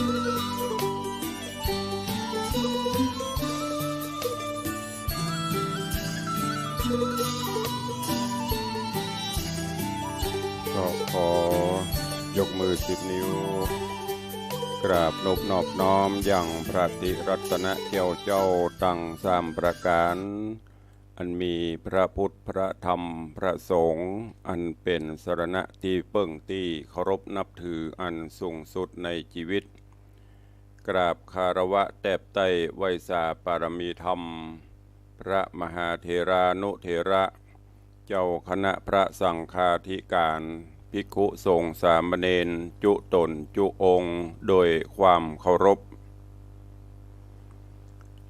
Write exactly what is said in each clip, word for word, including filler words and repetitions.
ก็ขอยกมือสิบนิ้ว กราบนบนอบน้อมยังพระติรัตนะแก้วเจ้าตังสามประก๋าน อันมีพระพุทธ พระธรรม พระสงฆ์ อันเป๋นสรณะตี้เปิ้งตี้เคารพนับถืออันสูงสุดในจีวิต กราบคารวะแตบไต้ไหว้สาปารมีธรรม พระมหาเถรานุเถระ เจ้าคณะพระสังฆาธิการ ภิกขุสงฆ์สามเณร จุ๊ต๋นจุ๊องค์ โดยความเคารพ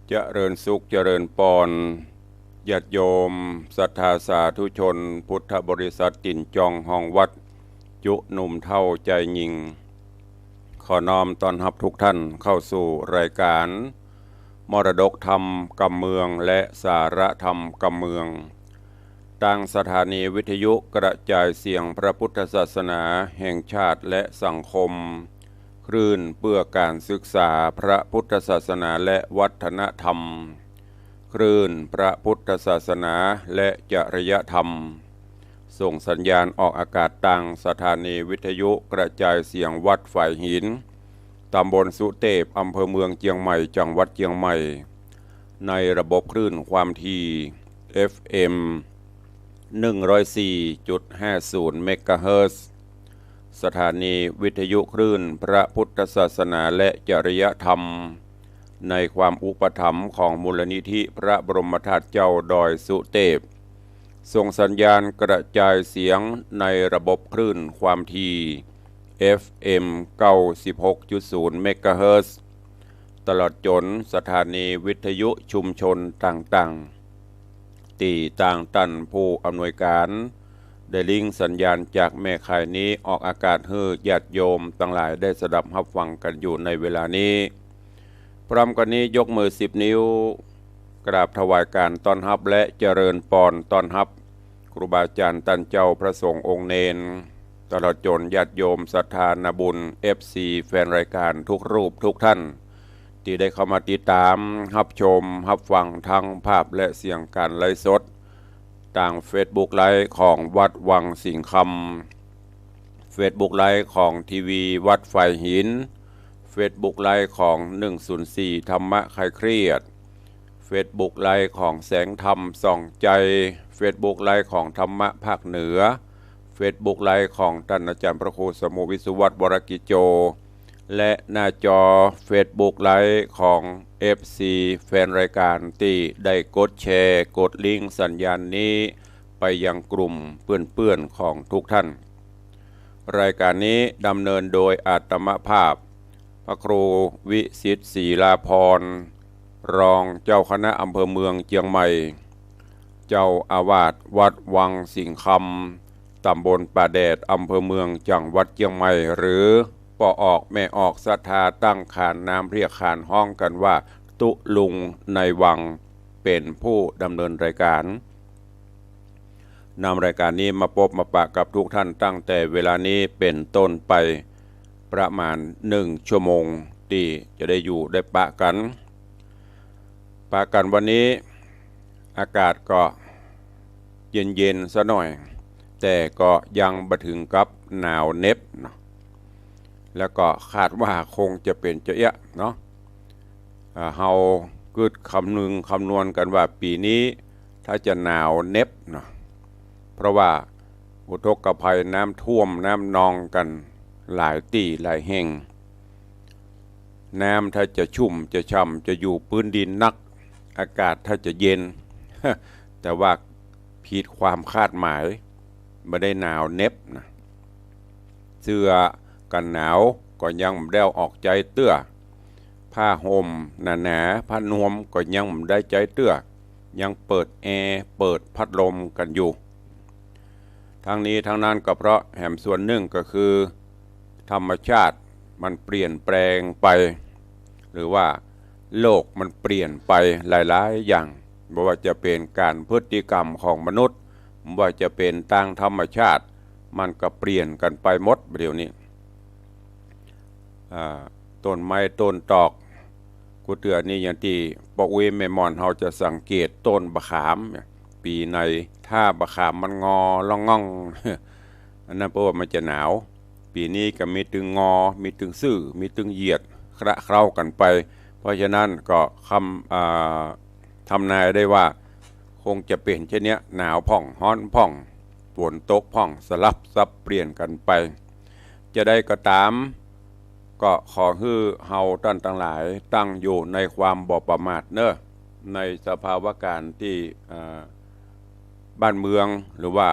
เจริญสุขเจริญปอน ญาติโยมศรัทธาสาธุชน พุทธบริษัทตี๋นจองฮองวัด จุ๊หนุ่มเฒ่าจายญิง ขอน้อมต้อนฮับทุกท่านเข้าสู่รายการ มรดกธรรมกำเมือง และสาระธรรมกำเมือง ตางสถานีวิทยุกระจายเสียงพระพุทธศาสนาแห่งชาติและสังคม คลื่นเพื่อการศึกษาพระพุทธศาสนาและวัฒนธรรม คลื่นพระพุทธศาสนาและจริยธรรม ส่งสัญญาณออกอากาศตางสถานีวิทยุกระจายเสียงวัดฝายหิน ต๋ำบลสุเตพ อำเภอเมืองเจียงใหม่ จังหวัดเจียงใหม่ ในระบบคลื่นความถี่ เอฟเอ็ม หนึ่งร้อยสี่จุดห้าศูนย์เมกะเฮิรตซ์ สถานีวิทยุคลื่นพระพุทธศาสนาและจริยธรรม ในความอุปถัมภ์ของมูลนิธิพระบรมธาตุเจ้าดอยสุเตพ ส่งสัญญาณกระจายเสียงในระบบคลื่นความถี่ เอฟเอ็ม เก้าสิบหกจุดศูนย์เมกะเฮิรตซ์ ตลอดจ๋นสถานีวิทยุชุมชนต่างๆ ตี้ตางต้านผู้อำนวยการ ได้ลิงก์สัญญาณจากแม่ข่ายนี้ออกอากาศหื้อญาติโยมตังหลายได้สดับฮับฟังกั๋นอยู่ในเวลานี้ พร้อมกั๋นนี้ยกมือสิบนิ้ว กราบถวายก๋านต้อนฮับและเจริญปอนต้อนฮับ ครูบาอาจ๋ารย์ต้านเจ้าพระสงฆ์องค์เณร ตลอดจ๋นญาติโยมศรัทธานาบุญ เอฟซี แฟนรายก๋านทุกรูปทุกท่าน ตี้ได้เข้ามาติดต๋าม ฮับชม ฮับฟังทั้งภาพและเสียงก๋านไลฟ์สด ตางเฟซบุ๊กไลฟ์ของวัดวังสิงห์คำ เฟซบุ๊กไลฟ์ของทีวีวัดฝายหิน เฟซบุ๊กไลฟ์ของหนึ่งศูนย์สี่ธรรมะคลายเครียด เฟซบุ๊กไลฟ์ของแสงธรรมส่องใจ เฟซบุ๊กไลฟ์ของธรรมะภาคเหนือ เฟซบุ๊กไลฟ์ของต้านอาจ๋ารย์พระครูสมุห์ วิศวัตร วรกิจโจ และหน้าจอเฟซบุ๊กไลฟ์ของเอฟซี แฟนรายก๋านตี้ได้กดแชร์ กดลิงก์สัญญาณนี้ไปยังกลุ่มเปื้อนๆ ของทุกท่าน รายก๋านนี้ดำเนินโดยอาตมาภาพ พระครูวิสิทธิ์ ศรีลาภรณ์ รองเจ้าคณะอำเภอเมืองเจียงใหม่ เจ้าอาวาสวัดวังสิงห์คำ ต๋ำบลป่าแดด อำเภอเมือง จังหวัดเจียงใหม่ หรือป้อออกแม่ออกศรัทธาตั้งขานนามเรียกขานฮ้องกั๋นว่าตุ๊ลุงในวัง เป๋นผู้ดำเนินรายก๋าน นำรายก๋านนี้มาปบมาปะกับทุกท่านตั้งแต่เวลานี้เป๋นต้นไปประมาณหนึ่งชั่วโมง ตี้จะได้อยู่ได้ปะกั๋น ปะกั๋นวันนี้อากาศก็เย็นๆ ซะหน่อย แต่ก็ยังบ่เถิงกับหนาวเหน็บเนาะ แล้วก็คาดว่าคงจะเป๋นจะเอี้ยเนาะ อ่า เฮากึ๊ดคำนึงคำนวณกั๋นว่าปี๋นี้ถ้าจะหนาวเหน็บเนาะ เพราะว่าอุทกภัยน้ำท่วมน้ำนองกั๋นหลายตี้หลายแห่ง น้ำถ้าจะชุ่มจะฉ่ำจะอยู่ปื๊นดินนัก อากาศถ้าจะเย็น แต่ว่าผิดความคาดหมาย บ่ได้หนาวเหน็บนะ เสื้อกั๋นหนาวก็ยังบ่ได้เอาออกใจ๊เตื้อ ผ้าห่มหนาๆ ผ้านวมก็ยังบ่ได้ใจ๊เตื้อ ยังเปิดแอร์ เปิดพัดลมกั๋นอยู่ ทั้งนี้ทั้งนั้นก็เพราะแหมส่วนนึ่งก็คือธรรมชาติมันเปลี่ยนแปลงไป หรือว่าโลกมันเปลี่ยนไปหลายๆ อย่าง บ่ว่าจะเป๋นก๋านพฤติกรรมของมนุษย์ บ่ว่าจะเป๋นตางธรรมชาติ มันก็เปลี่ยนกั๋นไปหมดเดี๋ยวนี้ อ่า ต้นไม้ต้นตอก กู้เตื้อนี้อย่างตี้ป้ออุ๊ยแม่หม่อนเฮาจะสังเกตต้นบ่าขาม ปี๋ไหนถ้าบ่าขามมันงอล่องง่อง อันนั้นแปลว่ามันจะหนาว ปี๋นี้ก็มีตึงงอ มีตึงซื่อ มีตึงเหยียด คละเคล้ากั๋นไป เพราะฉะนั้นก็คำ อ่า ทำนายได้ว่า คงจะเป๋นเช่นเนี้ย หนาวพ่อง ฮ้อนพ่อง ฝนตกพ่อง สลับสับเปลี่ยนกั๋นไป จะใดก็ต๋าม ก็ขอหื้อเฮาต้านตังหลายตั้งอยู่ในความบ่ประมาทเน่อ ในสภาวะก๋ารตี้ อ่า บ้านเมืองหรือว่า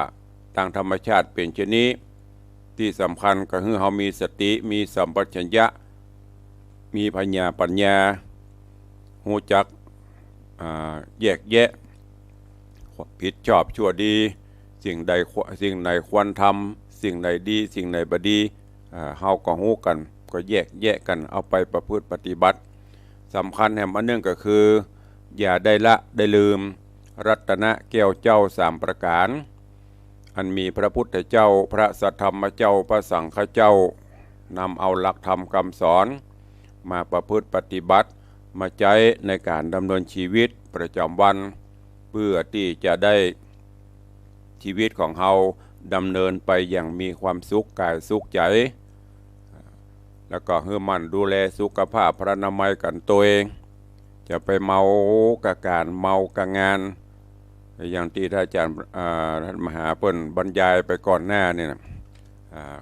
ตางธรรมชาติเป๋นเช่นนี้ ตี้สำคัญก็หื้อเฮามีสติ มีสัมปชัญญะ มีผญาปั๋ญญา ฮู้จัก อ่า แยกแยะ ผิดชอบชั่วดี สิ่งใดคว- สิ่งไหนควรทำ สิ่งไหนดี สิ่งไหนบ่ดี อ่า เฮาก็ฮู้กั๋น ก็แยกแยะกั๋น เอาไปประพฤติปฏิบัติ สำคัญแหมอันนึ่งก็คือ อย่าได้ละได้ลืม รัตนะแก้วเจ้าสามประก๋าน อันมีพระพุทธเจ้า พระสัทธรรมเจ้า พระสังฆเจ้า นำเอาหลักธรรมกำสอน มาประพฤติปฏิบัติ มาใจ๊ในก๋านดำเนินชีวิตประจ๋ำวัน เปื้อตี้จะได้ ชีวิตของเฮาดำเนินไปอย่างมีความสุขก๋ายสุขใจ๋ แล้วก็หื้อหมั่นดูแลสุขภาพพรรณนามัยกั๋นตวย จะไปเมากับก๋านเมากับงาน อย่างตี้ท่านอาจ๋ารย์ อ่า ท่านมหาเปิ้นบรรยายไปก่อนหน้านี่นะ อ่า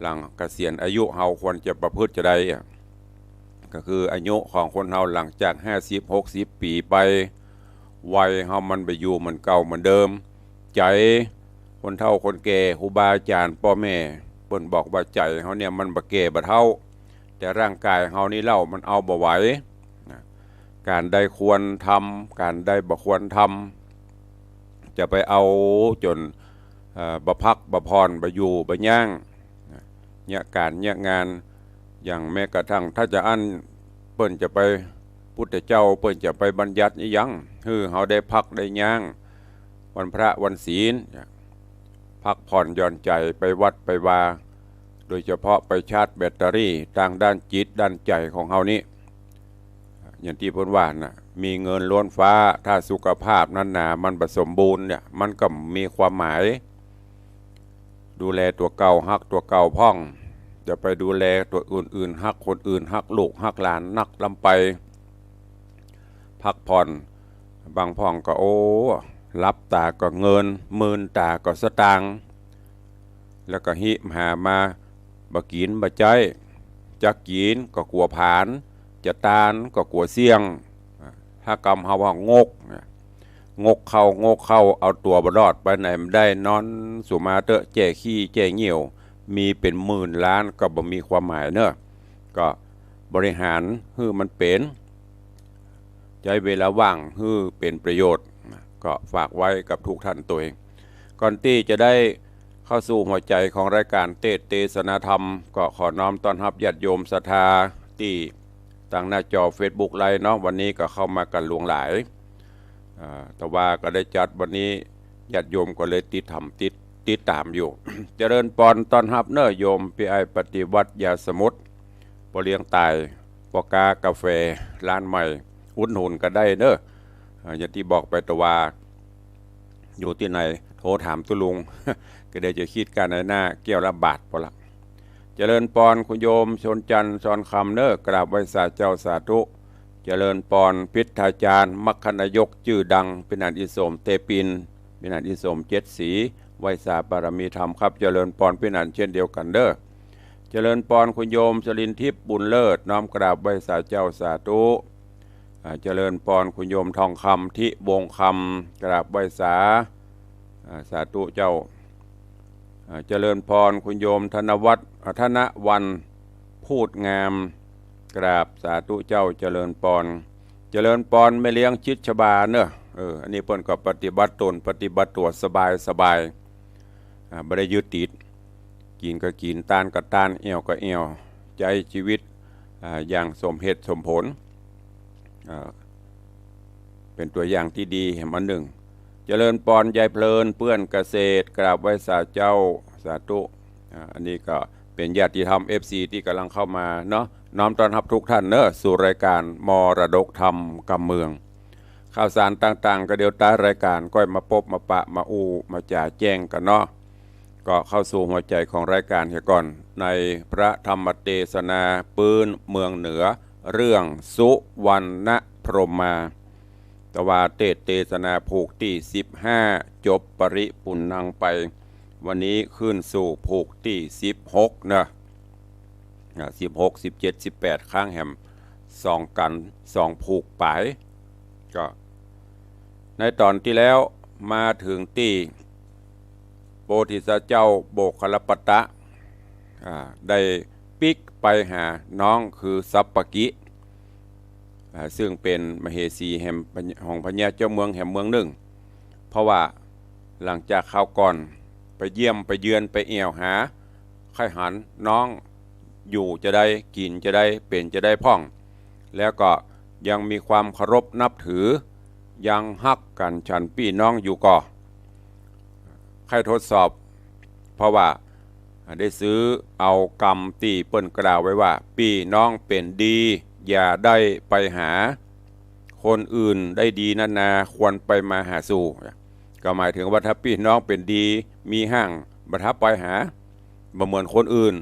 หลังเกษียณอายุเฮาควรจะประพฤติจะใดอะ ก็คืออายุของคนเฮาหลังจากห้าสิบ หกสิบปี๋ไป วัยเฮามันบ่อยู่เหมือนเก่าเหมือนเดิม ใจ๋คนเฒ่าคนแก่ ครูบาอาจ๋ารย์ ป้อแม่ เปิ้นบอกว่าใจ๋เฮาเนี่ยมันบ่แก่บ่เฒ่า แต่ร่างก๋ายเฮานี่เล่ามันเอาบ่ไหวนะ ก๋านใดควรทำ ก๋านใดบ่ควรทำ จะไปเอาจ๋น เอ่อ บ่พักบ่ผ่อน บ่อยู่บ่ยั้ง เยียะก๋านเยียะงาน อย่างแม้กระทั่งถ้าจะอั้นเปิ้นจะไป พุทธเจ้าเปิ้นจะไปบัญญัติอิหยัง หื้อเฮาได้พักได้ยั้ง วันพระวันศีล พักผ่อนหย่อนใจ๋ ไปวัดไปวา โดยเฉพาะไปชาร์จแบตเตอรี่ตางด้านจิตด้านใจ๋ของเฮานี้ อย่างตี้เปิ้นว่าน่ะ มีเงินล้นฟ้า ถ้าสุขภาพนั้นหนา มันบ่สมบูรณ์เนี่ย มันก็บ่มีความหมาย ดูแลตั๋วเก่า ฮักตั๋วเก่าพ่อง จะไปดูแลตั๋วอื่นๆ ฮักคนอื่น ฮักลูก ฮักหลานนักล้ำไป พักผ่อน บางพ่องก็ โอ้ หลับต๋าก็เงิน มืนต๋าก็สตางค์ แล้วก็หิมหามา บ่กิ๋นบ่ใจ๊ จักกิ๋นก็กั๋วผลาญ จะตานก็กั๋วเสี้ยง ถ้ากำเฮาว่างกเนี่ย งกเข้า งกเข้า เอาตั๋วบ่รอด ไปไหนบ่ได้ นอนสุมาเต๊อะ แจ้ขี้แจ้เยี่ยว มีเป๋นหมื่นล้านก็บ่มีความหมายเนอะ ก็บริหารหื้อมันเป๋น ใจ๊เวลาว่างหื้อเป๋นประโยชน์ ก็ฝากไว้กับทุกท่านตวย ก่อนตี้จะได้เข้าสู่หัวใจ๋ของรายก๋านเตสน์เตสนาธรรม ก็ขอน้อมต้อนฮับญาติโยมศรัทธาตี้ตางหน้าจอเฟซบุ๊กไลฟ์เนาะ วันนี้ก็เข้ามากั๋นหลวงหลาย อ่า แต่ว่าก็ได้จัดวันนี้ ญาติโยมก็เลยติดต๋าม ติด ติดต๋ามอยู่ เจริญปอนต้อนฮับเน้อ โยมปี้อ้ายปฏิวัติยาสมุทร ป้อเลี้ยงต่าย ป้อก๊ากาแฟ ร้านใหม่ อุดหนุนก็ได้เน้อ อ่า อย่างตี้บอกไปตะวา อยู่ตี้ไหน โทรถามตุ๊ลุง ก็เดี๋ยวจะคิดค่าในหน้าแก้วละบาทปอละ เจริญปอนคุณโยมชนจันทร์สอนคำเน้อ กราบไหว้สาเจ้าสาธุ เจริญปอนพิทธาจารย์ มรรคนายกจื้อดัง ปี้หนานอิสมเตปิน ปี้หนานอิสมเจ็ดสี ไหว้สาบารมีธรรมครับ เจริญปอนปี้หนานเช่นเดียวกั๋นเน้อ เจริญปอนคุณโยมสลินทิพย์บุญเลิศ น้อมกราบไหว้สาเจ้าสาธุ อ่า เจริญปอนคุณโยมทองคำ ทิวงศ์คำ กราบไหว้สา อ่า สาธุเจ้า อ่า เจริญปอนคุณโยมธนวัฒน์ อ่า ธนวรรณ พูดงาม กราบสาธุเจ้า เจริญปอน เจริญปอนแม่เลี้ยงชิดชบาเน้อ เออ อันนี้เปิ้นก็ปฏิบัติต๋น ปฏิบัติตั๋วสบายสบาย อ่า บ่ได้ยึดติด กิ๋นก็กิ๋น ตานก็ตาน แอ่วก็แอ่ว ใจ๊ชีวิต อ่า อย่างสมเหตุสมผล อ่า เป๋นตั๋วอย่างตี้ดีแหมอันนึ่ง เจริญปอนยายเพลิน เปื้อนเกษตร กราบไหว้สาเจ้า สาธุ อ่า อันนี้ก็เป เป็นญาติธรรม เอฟซี ตี้ก่ำลังเข้ามาเนาะ น้อมต้อนฮับทุกท่านเนาะ สู่รายก๋านมรดกธรรมกำเมือง ข่าวสารต่างๆ ก็เดี๋ยวต๊ายรายก๋านก้อยมาปบมาปะมาอู้มาจ๋าแจ้งกั๋นเนาะ ก็เข้าสู่หัวใจ๋ของรายก๋านเหียก่อน ในพระธรรมเตสนาปื๊นเมืองเหนือ เรื่องสุวรรณพรหมา ตวาเตสน์เตสนาผูกตี้สิบห้า จบปริปุณณังไป วันนี้ขึ้นสู่ผูกตี้สิบหกเนาะ อ่า สิบหก สิบเจ็ด สิบแปด ค้างแหมสองกั๋น สองผูกป๋าย ก็ในต๋อนตี้แล้วมาเถิงตี้โพธิสัตว์เจ้าโมคคัลลปัตตะ อ่า ได้ปิ๊กไปหาน้องคือสัปปะกิ อ่า ซึ่งเป๋นมเหสีแหม ของพญาเจ้าเมืองแหมเมืองนึ่ง เพราะว่าหลังจากคราวก่อนไปเยี่ยมไปเยือนไปแอ่วหา ใค่หันน้องอยู่จาใด กิ๋นจาใด เป๋นจาใดพ่อง แล้วก็ยังมีความเคารพนับถือ ยังฮักกั๋นฉันปี้น้องอยู่ก่อ ใค่ทดสอบ เพราะว่าได้ซื้อเอากำตี้เปิ้นกล่าวไว้ว่า ปี้น้องเป๋นดี อย่าได้ไปหา คนอื่นได้ดีนานา ควรไปมาหาสู่ ก็หมายเถิงว่าถ้าปี้น้องเป๋นดี มีห้าง บ่ถ้าไปหา บ่เหมือนคนอื่น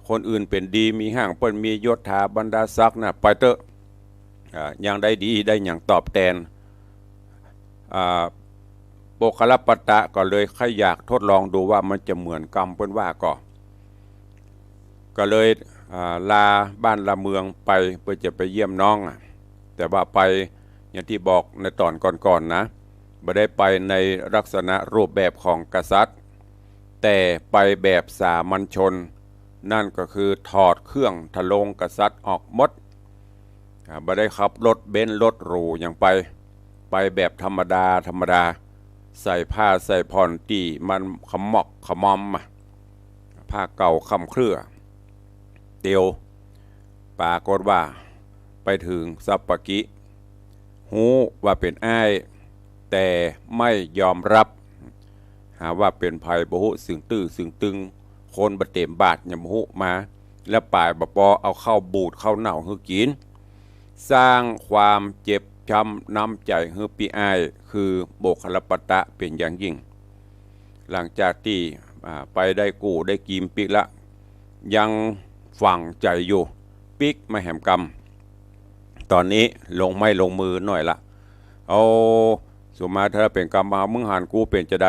คนอื่นเป๋นดี มีห้าง เปิ้นมียศถาบรรดาศักดิ์นะ ไปเต๊อะ อ่า ยังได้ดี ได้หยังตอบแตน อ่า โมคคัลลปัตตะก็เลยใค่อยากทดลองดูว่ามันจะเหมือนกำเปิ้นว่าก่อ ก็เลย อ่า ลาบ้านลาเมืองไปเปื้อจะไปเยี่ยมน้องอะ แต่ว่าไปอย่างตี้บอกในต๋อนก่อนๆ นะ บ่ได้ไปในลักษณะรูปแบบของกษัตริย์ แต่ไปแบบสามัญชน นั่นก็คือถอดเครื่องทะโลงกษัตริย์ออกหมด อ่า บ่ได้ขับรถเบนซ์รถหรูหยังไป ไปแบบธรรมดาธรรมดา ใส่ผ้าใส่ผ่อนตี้มันขมอกขมอมอะ ผ้าเก่าค่ำเครือ เตียว ปรากฏว่าไปเถิงสัปปะกิ ฮู้ว่าเป๋นอ้าย แต่ไม่ยอมรับ หาว่าเป๋นใผบ่ฮู้ เซิ่งตื้อเซิ่งตึง คนบ่เตรียมบาตรยังบ่ฮู้มา แล้วป๋ายบ่ปอเอาข้าวบูดข้าวเน่าหื้อกิ๋น สร้างความเจ็บช้ำน้ำใจ๋หื้อปี้อ้าย คือโมคคัลลปัตตะเป๋นอย่างยิ่ง หลังจากตี้ อ่า ไปได้กู้ได้กีมปิ๊กละ ยังฝังใจ๋อยู่ ปิ๊กมาแหมกำ ต๋อนนี้ลงไม้ลงมือหน่อยละ เอา สุมาเถอะ เป๋นกำเมา มึงหันกูเป๋นจาใด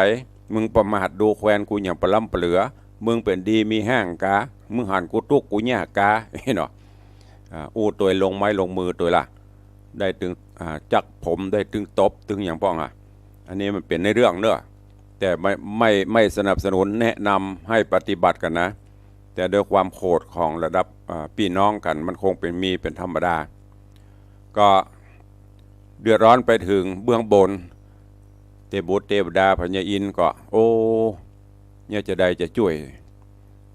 มึงประมาทดูแควนกูอย่างปะล้ำปะเหลือ มึงเป๋นดีมีห้างกา มึงหันกูตุ๊กข์กูยากกา เนาะ อ่า อู้ตวยลงไม้ลงมือตวยละ ได้ตึง อ่า จักผม ได้ตึงตบ ตึงหยังพ่องอะ อันนี้มันเป๋นในเรื่องเนาะ แต่ไม่ ไม่ ไม่สนับสนุนแนะนำให้ปฏิบัติกั๋นนะ แต่ด้วยความโขดของระดับ อ่า ปี้น้องกั๋น มันคงเป๋นมีเป๋นธรรมดา ก็เดือดร้อนไปเถิงเบื้องบน เตบุตรเตวดาพญาอินทร์ก็ โอ้ เนี่ยจาใดจะจ้วย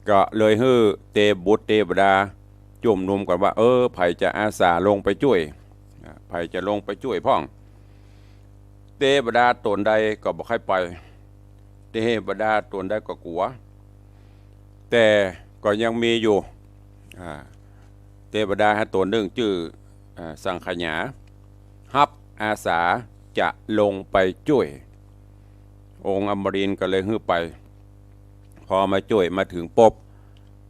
ก็เลยหื้อเตบุตรเตวดาจุมนุมกั๋นว่า เออ ใผจะอาสาลงไปจ้วย อ่า ใผจะลงไปจ้วยพ่อง เตวดาต๋นใดก็บ่ใค่อยไป เตวดาต๋นใดก็กั๋ว แต่ก็ยังมีอยู่ อ่า เตวดาหาต๋นนึ่งจื้อ อ่า สังขยา ฮับอาสาจะลงไปจ้วย องค์อมรินทร์ก็เลยหื้อไป พอมาจ้วยมาเถิงปุ๊บ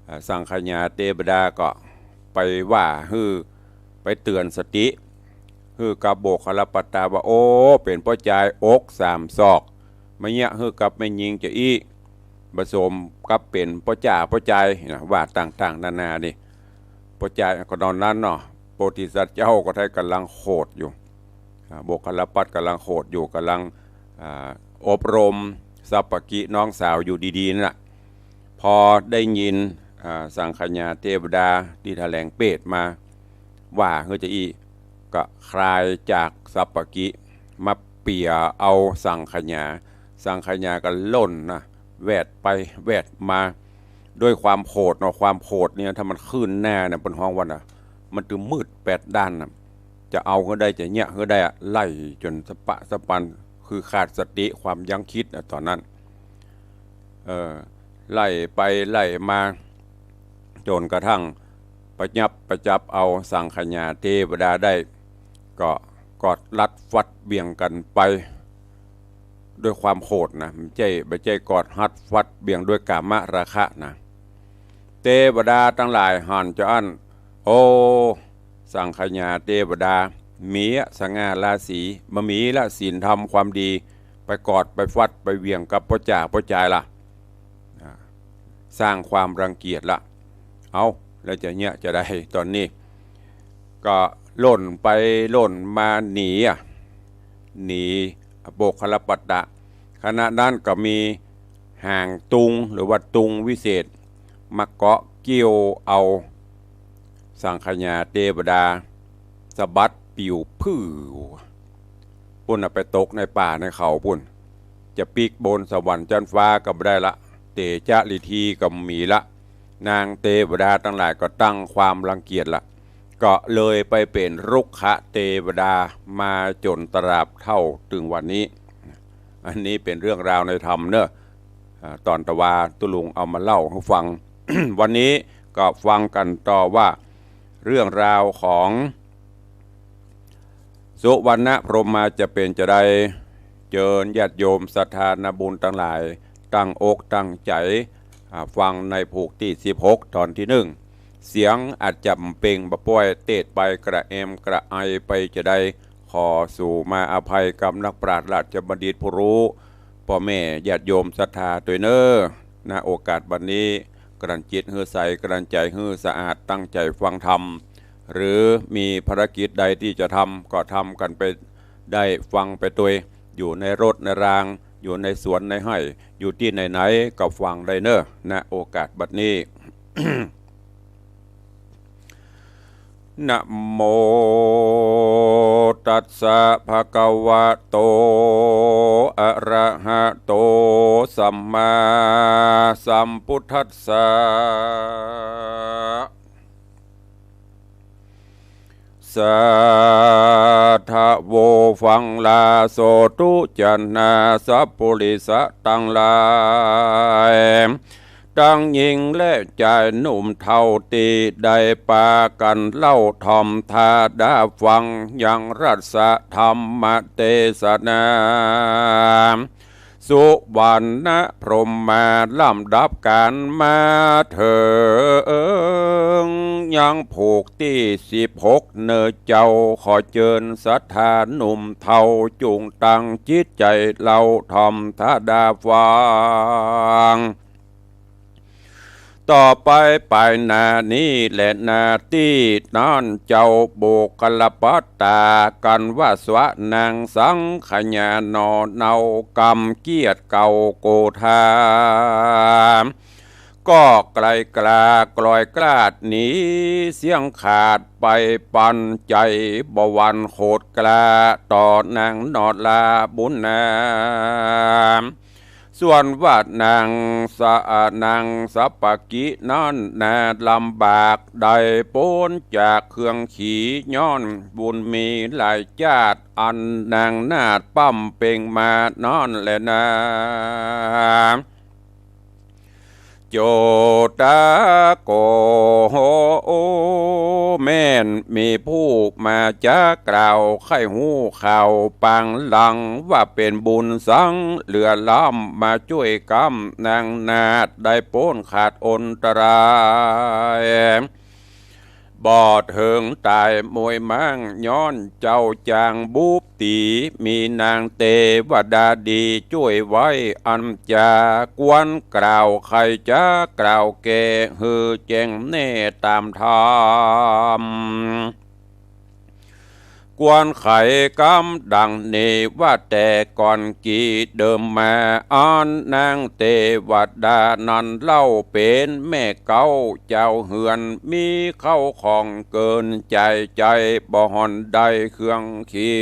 อ่า สังขยาเตวดาก็ไปว่าหื้อ ไปเตื๋อนสติ หื้อกับโมคคัลลปัตตะว่า โอ้ เป๋นป้อจายอกสามศอก มาเยียะหื้อกับแม่ญิงจาอี้ ผสมกับเป๋นป้อจ้าป้อจายนะ ว่าต่างๆ นานานี่ ป้อจายก็ต๋อนนั้นเนาะ โพธิสัตว์เจ้าก็ไท้ก๋ำลังโขดอยู่ อ่า โมคคัลลปัตตะก๋ำลังโขดอยู่ ก๋ำลัง อ่า อบรมสัปปะกิน้องสาวอยู่ดีๆ นั่นแหละ พอได้ยิน อ่า สังขยาเตวดาตี้แถลงเปตมา ว่าหื้อจาอี้ ก็คลายจากสัปปะกิ มาเปียเอาสังขยา สังขยาก็ล่นนะ แวดไปแวดมา ด้วยความโขดเนาะ ความโขดเนี่ย ถ้ามันขึ้นหน้าเนี่ย เปิ้นฮ้องว่านะ มันตึงมืดแปดด้านนะ จะเอาหื้อได้ จะเยียะหื้อได้อะ ไล่จ๋นสะปะสะปัน คือขาดสติความยั้งคิดอะ ต๋อนนั้น เออ ไล่ไปไล่มา จนกระทั่งประยับประจับเอาสังขยาเตวดาได้ ก็กอดรัดฟัดเหวี่ยงกั๋นไปด้วยความโขดนะ บ่ใจ้ บ่ใจ้กอดฮัดฟัดเหวี่ยงด้วยกามราคะนะ เตวดาตังหลายหันจาอั้น โอ้ สังขยาเตวดา มีสง่าราศี บ่มีละศีลธรรมความดี ไปกอดไปฟัดไปเหวี่ยงกับป้อจ๋าป้อจายละ อ่า สร้างความรังเกียจละ เอ้า แล้วจะเยียะจาใดต๋อนนี้ ก็ล่นไปล่นมาหนีอะ หนีอโปคคัลลปัตตะ ขณะนั้นก็มีหางตุงหรือว่าตุงวิเศษ มาเกาะเกี่ยวเอาสังขยาเตวดา สะบัดปิวพื้ว ปุ้นน่ะ ไปตกในป่าในเขาปุ้น จะปิ๊กบนสวรรค์จั๊นฟ้าก็บ่ได้ละ เตชะฤทธีก็บ่มีละ นางเตวดาตังหลายก็ตั้งความรังเกียจละ ก็เลยไปเป๋นรุกขเตวดามาจ๋นตราบเต้าเถิงวันนี้ อันนี้เป๋นเรื่องราวในธรรมเนาะ อ่า ต๋อนตะวาตุ๊ลุงเอามาเล่าหื้อฟัง วันนี้ก็ฟังกั๋นต่อว่า เรื่องราวของ สุวรรณพรหมาจะเป๋นจาใด เจิญญาติโยมศรัทธานาบุญตังหลาย ตั้งอกตั้งใจ๋ อ่า ฟังในผูกตี้สิบหก ต๋อนตี้นึ่ง เสียงอาจจะเปล่งบ่ป้อย เตศน์ไปกระแอมกระไอไปจาใด ขอสูมาอภัยกับนักปราชญ์ราชบัณฑิตผู้ฮู้ ป้อแม่ญาติโยมศรัทธาตวยเนาะ ณ โอกาสบัดนี้ กลั่นจิตหื้อใส กลั่นใจ๋หื้อสะอาด ตั้งใจ๋ฟังธรรม หรือมีภารกิจใดตี้จะทำ ก็ทำกั๋นไปได้ ฟังไปตวย อยู่ในรถในราง อยู่ในสวนในไฮ่ อยู่ตี้ไหนๆ ก็ฟังได้เนาะ ณ โอกาสบัดนี้ นะโมตัสสะ ภะคะวะโต อะระหะโต สัมมาสัมพุทธัสสะ สาธะโว ฟังลาโสตุ จะนาสัปปุริสะตังหลาย ตังญิงและจายหนุ่มเฒ่าตี้ได้ปากั๋นเล่าถ่อมธาดาฟังยังรัสธรรมเตสนา สุวรรณพรหมาลำดับกั๋นมาเถิงยังผูกตี้สิบหกเนาะเจ้า ขอเจิญศรัทธาหนุ่มเฒ่าจุ่งตั้งจิตใจ๋เล่าถ่อมธาดาฟัง ต่อไปไปหน้านี้แลนาตี้นั้นเจ้าบุคคลปัตตากั๋นว่าสวะนางสังขยาหน่อเนา กำเกียรติเก่าโกธา ก็ไกลกล้ากลอยกลาดหนีเสี้ยงขาดไปปันใจ๋บ่หวั่นโขดกล้าต่อนางหน่อลาบุญนา ส่วนว่านางสะ นางสัปปะกินั้นนาลำบากได้ป๊นจากเครื่องขีย้อนบุญมีหลายจาติอันนางนาฏปั๊มเป่งมานั้นแลนา โจตะโก แม่นมีผู้มาจากล่าวใค่ฮู้ข่าวปางหลังว่าเป๋นบุญสังเหลือล้ำมาจ้วยกำนางนาฏได้ป๊นขาดอันตราย บ่เถิงต๋ายมวยม้าง ย้อนเจ้าจางบุพตี มีนางเตวดาดีจ้วยไว้ อันจะควรกล่าว ใค่จะกล่าวแก่หื้อแจ้งแน่ต๋ามธรรม ควรไขกำดังนี้ว่าแต่ก่อนกี่เดิมมา อันนางเตวดานั้นเล่าเป๋นแม่เก๊าเจ้าเฮือน มีเข้าของเกินใจ๋ ใจ๋บ่ห่อนได้เครื่องขี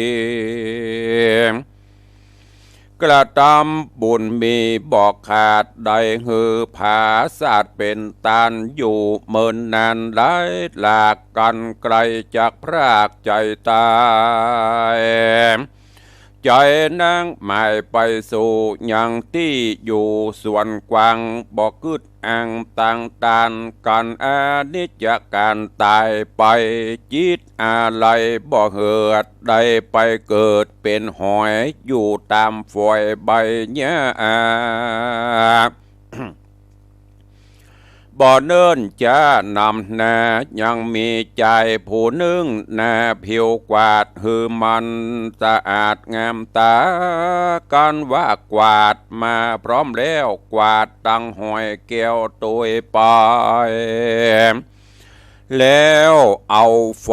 กระตำบุญมีบ่ขาด ได้หื้อผาสาทเป๋นตานอยู่เมินนานหลายหลาก กั๋นไกลจากพรากใจ๋ต๋าย ใจ๋นางหมายไปสู่ยังตี้อยู่สวนกว้าง บ่กึ๊ดอังตังตาน กั๋นอนิจจาก๋านต๋ายไป จิตอาลัยบ่เหิด ได้ไปเกิดเป๋นหอย อยู่ต๋ามฝอยใบหญ้า บ่เนิ่นจ๊านำนา ยังมีจายผู้นึ่ง นาผิวกวาดหื้อมันสะอาดงามต๋า กั๋นว่ากวาดมาพร้อมแล้ว กวาดตังหอยแก้วตวยไป แล้วเอาไฟ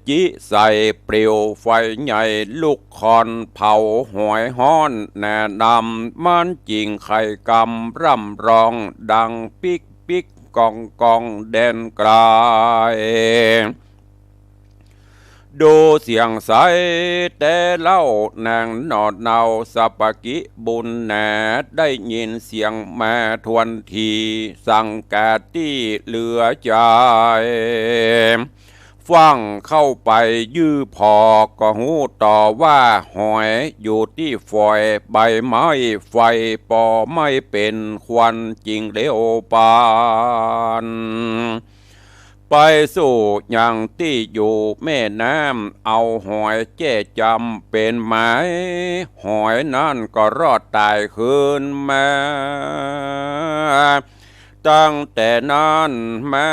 จิใส่เปลวไฟใหญ่ลุกควันเผาหอยฮ้อนหนาดำ มันจิ่งไข่กำร่ำร้องดังปิ๊กปิ๊กกองกองแดนไก๋ ดูเสียงใสแต๊เล่า นางหนอดเนาสัปปะกิบุญหนา ได้ยินเสียงมาทวนที สังกาตี้เหลือใจ๋ ฟั่งเข้าไปยื้อผ่อ ก็ฮู้ต่อว่าหอยอยู่ตี้ฝอยใบไม้ ไฟปอไหม้เป๋นควันจิ่งเร็วปาน ไปสู่ยังตี้อยู่แม่น้ำ เอาหอยแจ้จำเป๋นหมาย หอยนั้นก็รอดต๋ายคืนมา ตั้งแต่นั้นมา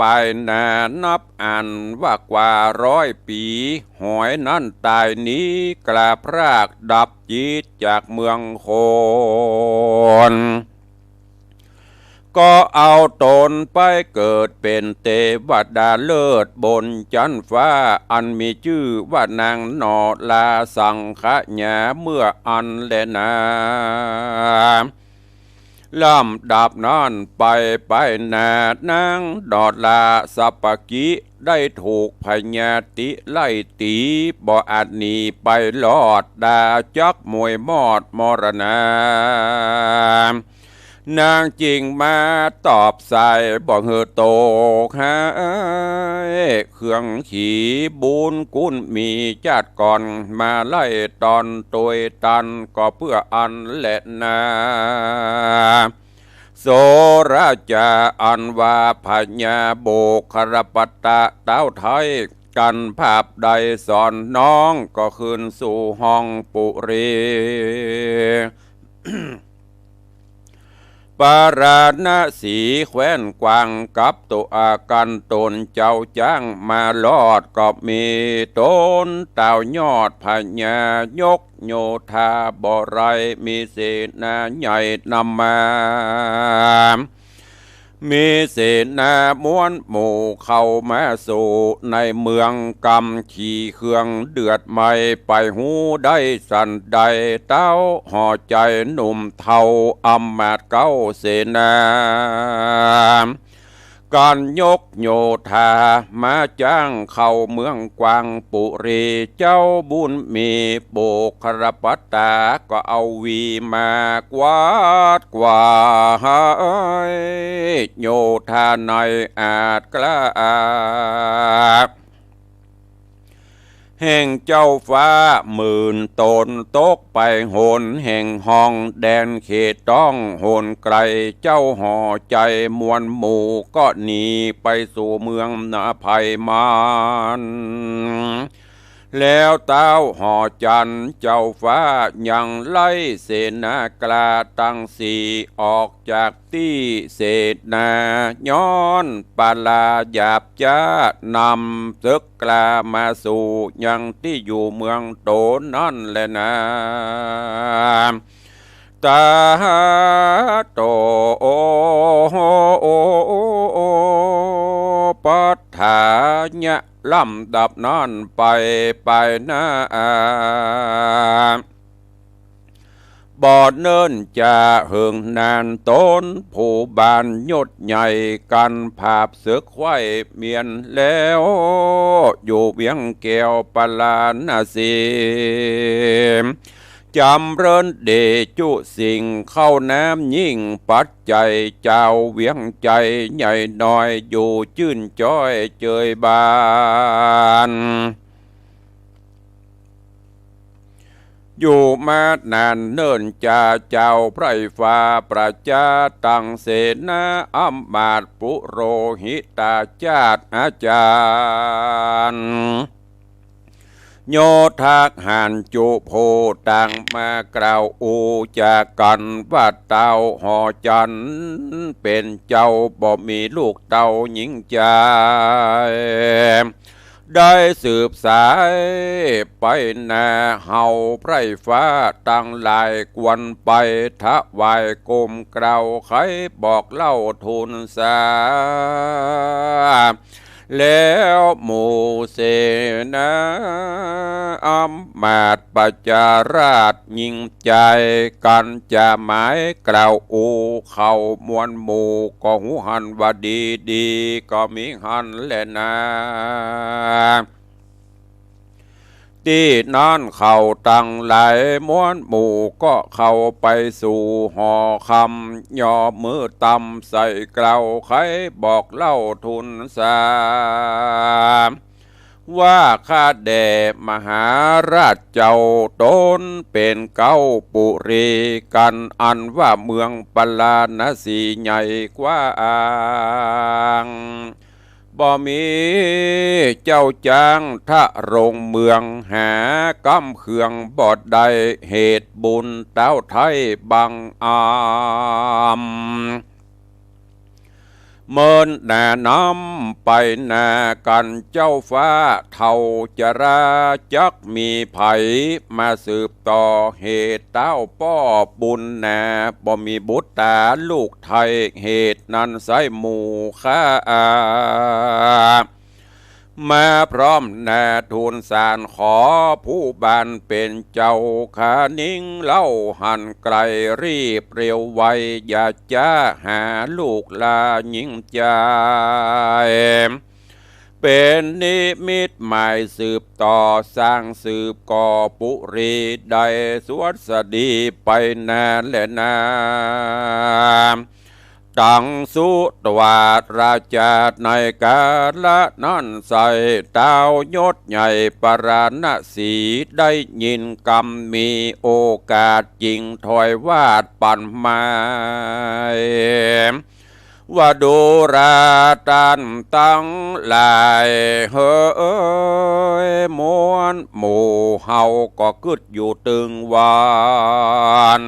ปายหนานับอันว่ากว่าร้อยปี๋ หอยนั้นต๋ายหนีกลาพรากดับจิตจากเมืองคน ก็เอาต๋นไปเกิดเป๋นเตวดาเลิศบนจั๊นฟ้า อันมีจื้อว่านางหนอลาสังขยาเมื่ออั้นแลนา ลำดับนั้นไป ปายหนานางหนอลาสัปปะกิ ได้ถูกพญาติไล่ตี๋ บ่อาจหนีไปรอด ดาจักมวยมอดมรณา นางจิ่งมาตอบสายบ่หื้อตกหาย เคืองขีบุญกุนมีจาติก่อน มาไล่ต๋อนตวยตันก็เปื้ออั้นแลนา โสราจาอันว่าพญาโบครปัตตะเต้าไท้ กั๋นผาบได้สอนน้องก็คืนสู่ห้องปุรี ปาราณสีแคว้นกว้างกับตั๋วกั๋นต๋นเจ้าจ๊างมารอดก็มีต๋นเต้ายอดพญายกโยธาบ่ไร มีเสนาใหญ่นำมา มีเสนาม้วนหมู่เข้ามาสู่ในเมืองกำ ขี่เคืองเดือดไหม้ ไปฮู้ได้สันใด เต้าห่อใจ๋หนุ่มเฒ่าอำมาตย์เก๊าเสนา กั๋นยกโยธามาจ๊างเข้าเมืองกว้างปุรี เจ้าบุญมีโบครปัตตา ก็เอาวีมากวาดกวาย โยธาในอาจกล้า แห่งเจ้าฟ้าหมื่นต๋น ตกไปหนแห่งห้องแดนเขตต้องหนไก๋ เจ้าห่อใจ๋มวลหมู่ก็หนีไปสู่เมืองนภัยมาน แล้วเต้าห่อจันทร์เจ้าฟ้ายังไล่เสนากล้าตังสี่ออก จากตี้เสนา ย้อนปลาหยาบจ๊านำศึกกล้ามาสู่ยังตี้อยู่เมืองต๋นนั้นแลนา ตาโตปัฏฐายะ ลำดับนั้นไป ไปหน้า บ่เนิ่นจะเหิงนาน ต๋นผู้บานยศใหญ่ กั๋นผาบศึกไขว้เมียนแล้ว อยู่เวียงแก้วปาราณสี จ๋ำเริญเดจุสิ่ง เข้าน้ำยิ่งปัจจัย จาวเวียงใจ๋ใหญ่น้อย อยู่จื้นจ้อยเจยบาน อยู่มานานเนิ่นจา เจ้าไพร่ฟ้าประจา ตังเสนาอำมาตย์ปุโรหิตาจาติอาจารย์ โยธกหารจุผู้ต่างมากล่าวอู้จากั๋นว่า เต้าหอจันทร์เป๋นเจ้าบ่มีลูกเต้าญิงจาย ได้สืบสายไปนา เฮาไพร่ฟ้าตังหลายควรไปถวายกรมเกล้า ใค่บอกเล่าทูลสา แล้วหมู่เสนาอำมาตย์ประจาราษฎร์ญิงจาย กั๋นจะหมายกล่าวอู้ เข้ามวลหมู่ก็ฮู้หันว่าดี ดีก็มีหันแลนา ตี้นั้นเขาตังหลายมวลหมู่ก็เข้าไปสู่หอคำ ยอมือตำใส่เกล้า ใค่บอกเล่าทูลสา ว่าข้าแด่มหาราชเจ้า ต๋นเป๋นเก๊าปุรีกั๋น อันว่าเมืองปาราณสีใหญ่กว้าง บ่มีเจ้าจ๊างทะลงเมือง หาก้ำเคืองบ่ได้ เหตุบุญเต้าไท้บังอำ เมินหน้านำไปนากั๋น เจ้าฟ้าเฒ่าจรา จักมีใผมาสืบต่อ เหตุเต้าป้อบุญนา บ่มีบุตราลูกไท้ เหตุนั้นไส้หมู่ข้า มาพร้อมหน้าทูลสาร ขอผู้บานเป๋นเจ้า ขานิงเล่าหันไกล รีบเร็วไว อย่าจ๊าหาลูกหลานญิงจาย เป๋นนิมิตหมายสืบต่อ สร้างสืบก่อปุรี ได้สวัสดีไปนาแลนา ตังสุตวาราจา ในกาละนั้นไส้ เต้ายศใหญ่ปาราณสี ได้ยินกำมีโอกาส จึงถวายวาตปั๋นหมาย ว่าดูราต้านตังหลายเหย มวลหมู่เฮาก็กึ๊ดอยู่ตึงวัน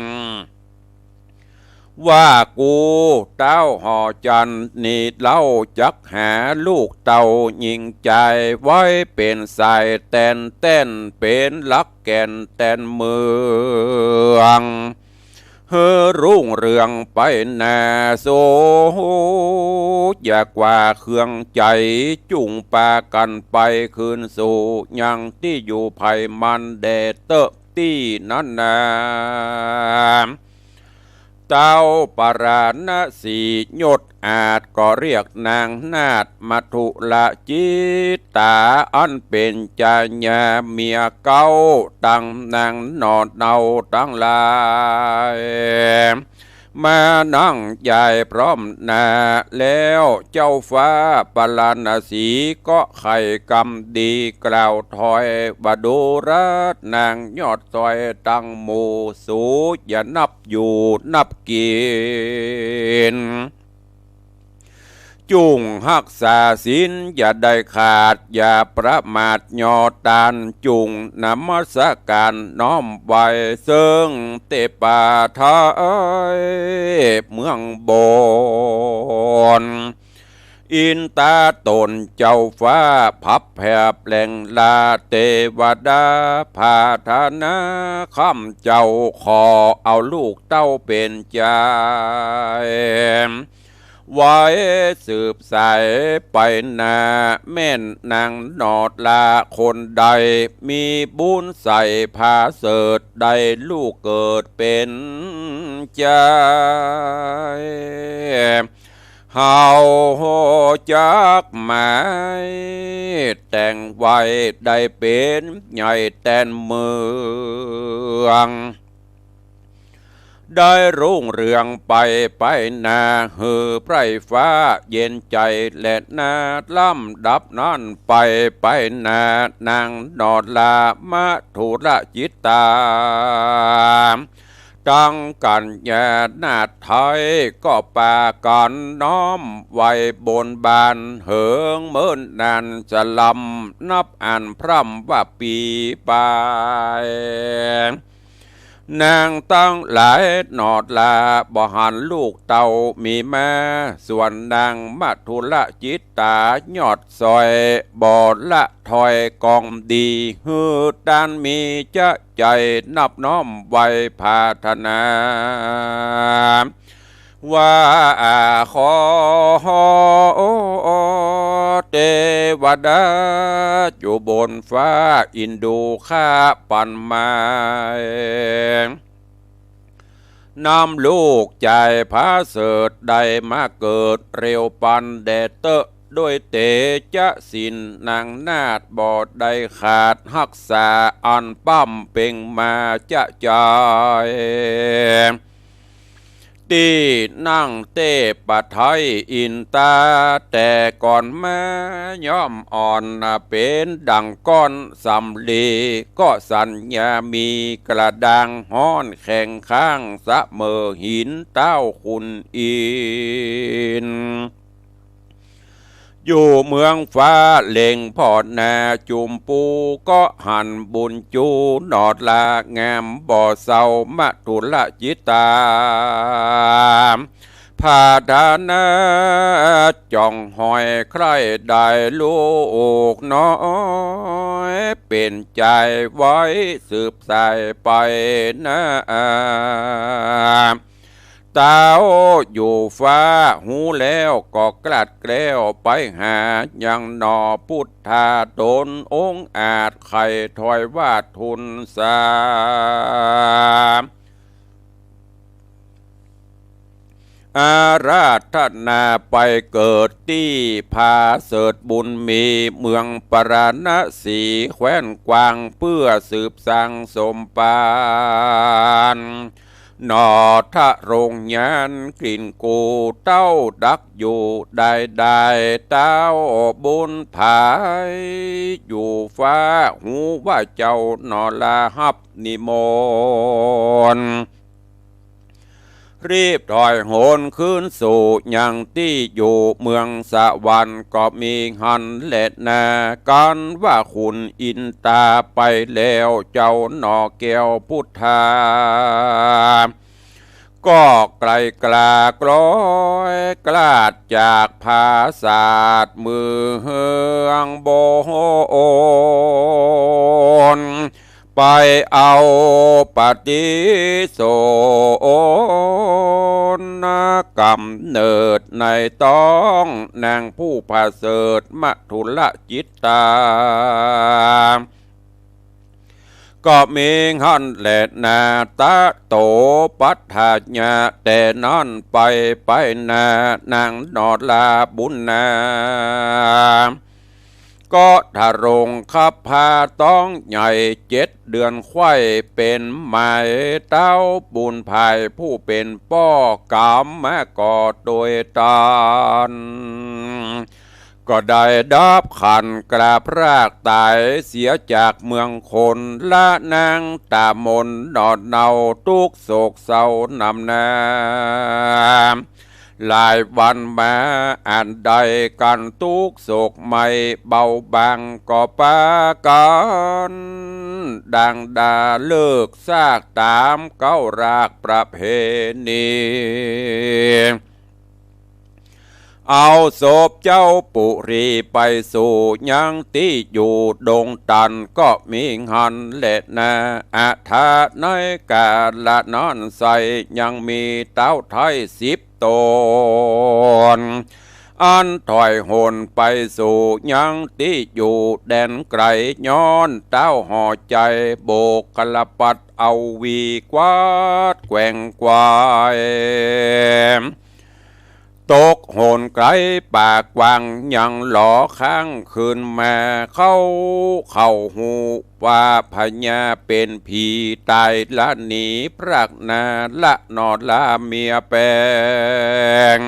ว่ากูเต้าหอจันทร์นี้เล่า จักหาลูกเต้าญิงจาย ไว้เป๋นสายแต๋นแต้น เป๋นหลักแก่นแต๋นเมือง หื้อรุ่งเรืองไปหน้า สูอย่ากว่าเคืองใจ๋ จุ่งปากั๋นไปคืนสู่ ยังตี้อยู่ใผมันแด่เต๊อะ ตี้นั้นนา เต้าปาราณสี ยศอาจก็เรียกนางนาถ มัทุรจิตตา อันเป๋นจายาเมียเก๊า ตังนางหนอเนาตังหลาย มานั่งใหญ่พร้อมหน้า แล้วเจ้าฟ้าปาราณสีก็ใค่กำดีกล่าวถอย ว่าดูราษฎร์นางยอดซอยตังหมู่ สูอย่านับอยู่นับกิ๋น จุ่งฮักษาศีลอย่าได้ขาด อย่าประมาทยอตาน จุ่งนมัสก๋ารน้อมไหว้ เซิ่งเตปาไทยเมืองบน อินตาต๋นเจ้าฟ้าผับแผบแหล่งลา เตวดาผาธนา ข้ำเจ้าขอเอาลูกเต้าเป๋นจาย ไว้สืบสายไปหน้า แม่นนางหนอดลาคนใด มีบุญใส่ผาเสริฐ ได้ลูกเกิดเป๋นจาย เฮาจักหมายแต่งไว้ ได้เป๋นใหญ่แตนเมือง ได้รุ่งเรืองไปไปหน้า หื้อไพร่ฟ้าเย็นใจ๋แลนา ลำดับนั้นไปไปหน้า นางนอรามัทธุรจิตตา ตังกัญญานาถไทย ก็ปากั๋นน้อมไหว้บนบาน เหิงเมินนานจะลำ นับอั้นพร่ำว่าปี๋ไป นางตังหลายนอราบ่หันลูกเต้ามีมา ส่วนนางมัทธุรจิตตายอดสอย บ่ละถ้อยกองดี หื้อตานมีจะใจ๋ นับน้อมไหว้ผาถนา ว่าขอเตวดาอยู่บนฟ้า อินดูข้าปั๋นหมาย นำลูกจายผาเสริฐได้มาเกิด เร็วปันแด่เต๊อะ ด้วยเตจะสินนางนาฏบ่ได้ขาด ฮักษาอันป้ำเป็งมาจะใจ๋ ตี้นั่งเตปะไทยอินตา แต่ก่อนมาย่อมอ่อนเป๋นดั่งก้อนสำลี ก็สัญญามีกระด้างฮ้อนแข็งข้างเสมอหินเต๊าขุนอินทร์ อยู่เมืองฟ้าเล็งผ่อนหน้าจุมปู ก็หันบุญจูนอรางามบ่เศร้ามัทธุรจิตตา ผาถนาจ่องหอยใคร่ได้ลูกน้อย เป๋นจายไว้สืบสายไปนา เต๊าอยู่ฟ้าฮู้แล้วก็กลาดแกล้วไปหา ยังหนอปุทธาต๋นองค์อาจ ใค่ถ้อยว่าทูลสา อาราธนาไปเกิดตี้ผาเสริฐบุญมี เมืองปาราณสีแคว้นกวาง เปื้อสืบสร้างสมภาร หนอทะโรงญาณกลิ่นกูเต้าดักอยู่ได้ได้ เต๊าบุญผายอยู่ฟ้าฮู้ว่าเจ้านอราฮับนิมนต์ รีบถอยหนคืนสู่ยังตี้อยู่เมืองสวรรค์ ก็มีหั้นแลนา กันว่าขุนอินตาไปแล้ว เจ้าหนอแก้วปุทธา ก็ไกลกล้ากลอยกลาดจากผาสาทเมืองบน ไปเอาปฏิสนธิกำเนิดในต๊องนางผู้ผาเสริฐมัทธุรจิตตา ก็มีหั้นแลนา ตะโตปัฏฐายะ แต่นั้นไปไปนานางนอราบุญนา ก็ทะโรงคับผาต๊องใหญ่เจ็ดเดือนไขว้เป๋นหมาย เต๊าบุญผายผู้เป๋นป้อกำมาก่อโดยต๋น ก็ได้ดับขันกลาพรากต๋ายเสียจากเมืองคน ละนางต๋ามนหนอเนาตุ๊กข์โศกเศร้านำหน้า หลายวันมาอันใดกั๋นตุ๊กข์โศกไม่เบาบาง ก็ปากั๋นดังดาเลิกซากต๋ามเก๊ารากประเพณี เอาศพเจ้าปุรีไปสู่ยังตี้อยู่ดงตัน ก็มีหั้นแลนา อาถาในกาละนั้นไส้ยังมีเต๊าไท้สิบต๋น อันถอยหนไปสู่ยังตี้อยู่แดนไกล ย้อนเต๊าห่อใจ๋โบกคละปัดเอาหวีกวาดแกว่งไกว ตกโหนไกลป่ากว้างยังหลอค้างคืนมา เขา เขาฮู้ว่าพญาเป๋นผีต๋ายละหนีพรากนาละหนอลาเมียแป๋ง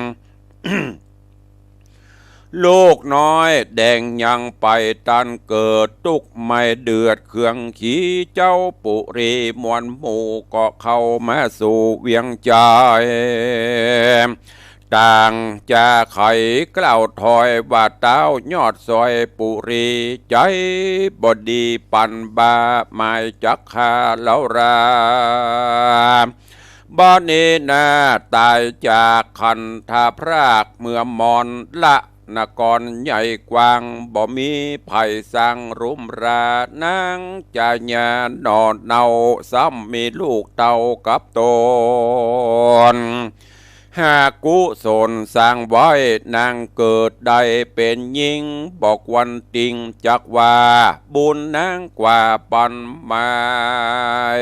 ลูกน้อยแดงยังไปตันเกิด ตุ๊กข์ไม่เดือดเคืองขี เจ้าปุรีมวลหมู่ก็เข้ามาสู่เวียงจันทน์ ต่างจาไขกล่าวถอยว่า ต้าวยอดซอยปุรี ใจ๋บ่ดีปันบ่าหมายจักฆ่าเฮารา บ่นี้นาต๋ายจากคันธพรากเมืองมอญละ นครใหญ่กว้างบ่มีไผสร้างหรูหรา นางจายาหน่อเนาซ้ำมีลูกเต้ากับต๋น หากกุศลสร้างไว้นางเกิดได้เป๋นญิง บ่ควรติ่งจักว่าบุญนางกว่าปันหมาย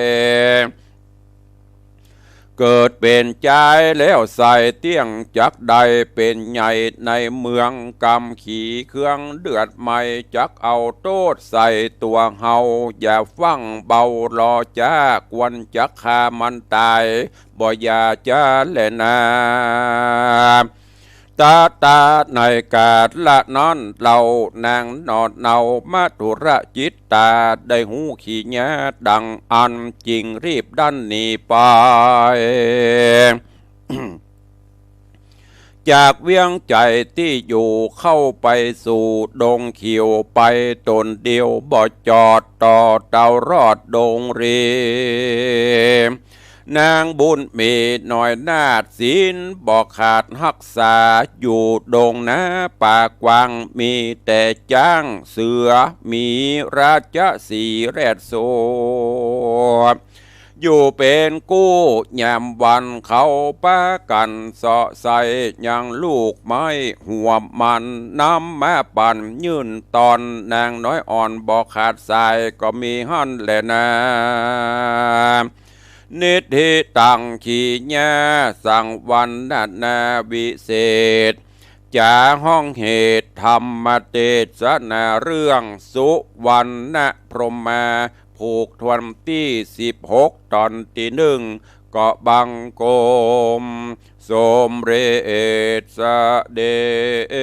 เกิดเป๋นจายแล้วใส่เตี้ยงจักได้เป๋นใหญ่ในเมือง กำขีเครื่องเดือดไหม้จักเอาโต้ษใส่ตั๋วเฮา อย่าฟั่งเบาหล่อจ๊า ควรจักฆ่ามันต๋าย บ่อย่าจ๊าแลนา ตะตะในกาละนั้นเล่า นางหน่อเนามัธุรจิตต๋า ได้ฮู้ขีญาดังอั้น จึงรีบดั้นหนีไป จากเวียงจันทน์ตี้อยู่ เข้าไปสู่ดงเขียว ไปต๋นเดียวบ่จอด ต่อเต้ารอดดงรี นางบุญมีน้อยนาฏศีลบ่ขาดฮักษา อยู่ดงนาป่ากว้างมีแต่จ๊างเสือ หมีราชสีห์แรดโส อยู่เป๋นกู้ยามวัน เขาปากั๋นเซาะใส่ยังลูกไม้หวบมัน นำมาปั๋นยื่นตอน นางน้อยอ่อนบ่ขาดสาย ก็มีหั้นแลนา นิธิตังขีญาสังวรรณนาวิเศษ จ๋าฮ้องเหตุธรรมเตสนาเรื่องสุวรรณพรหมา ผูกต๋วันตี้สิบหก ต๋อนตี้นึ่ง ก็บังคมสมเร็จเสด็จ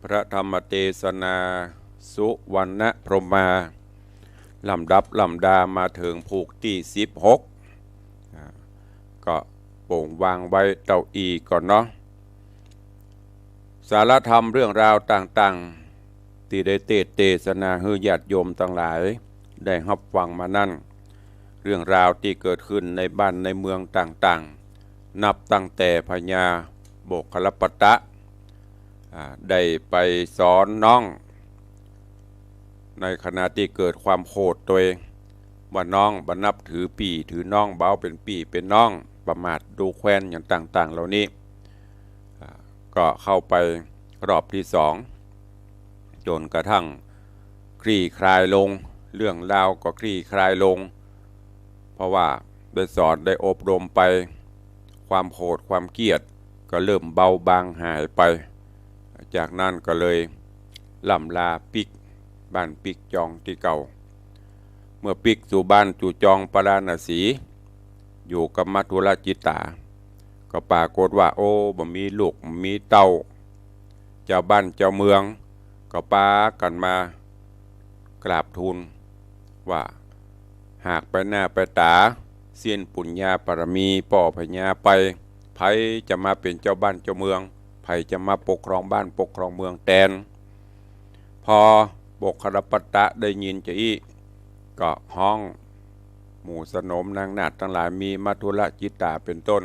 พระธรรมเตสนาสุวรรณพรหมา ลำดับลำดามาเถิงผูกตี้สิบหก อ่า ก็โป๋งวางไว้เต้าอี้ก่อนเนาะ สาระธรรมเรื่องราวต่างๆ ตี้ได้เตสน์เตสนาหื้อญาติโยมตังหลายได้ฮับฟังมานั้น เรื่องราวตี้เกิดขึ้นในบ้านในเมืองต่างๆ นับตั้งแต่พญาโมคคัลลปัตตะ อ่า ได้ไปสอนน้อง ในขณะตี้เกิดความโขดตวย ว่าน้องบ่นับถือปี้ถือน้อง บ่เอาเป๋นปี้เป๋นน้อง ประมาทดูแควนอย่างต่างๆ เหล่านี้ อ่า ก็เข้าไปรอบตี้สอง จ๋นกระทั่งคลี่คลายลง เรื่องราวก็คลี่คลายลง เพราะว่าได้สอนได้อบรมไป ความโขดความเกลียดก็เริ่มเบาบางหายไป จากนั้นก็เลยล่ำลาปิ๊กบ้านปิ๊กจองตี้เก่า เมื่อปิ๊กสู่บ้านสู่จองปาราณสี อยู่กับมัธุรจิตต๋า ก็ปรากฏว่า โอ้ บ่มีลูกบ่มีเต้า จาวบ้านจาวเมืองก็ปากั๋นมากราบทูลว่า หากไปหน้าไปต๋า สิ้นปุญญาบารมีป้อพญาไป ใผจะมาเป๋นจาวบ้านจาวเมือง ใผจะมาปกครองบ้านปกครองเมืองแตน พอโมคคัลลปัตตะได้ยินจะอี้ ก็ฮ้องหมู่สนมนางนาฏตังหลาย มีมัธุรจิตต๋าเป๋นต้น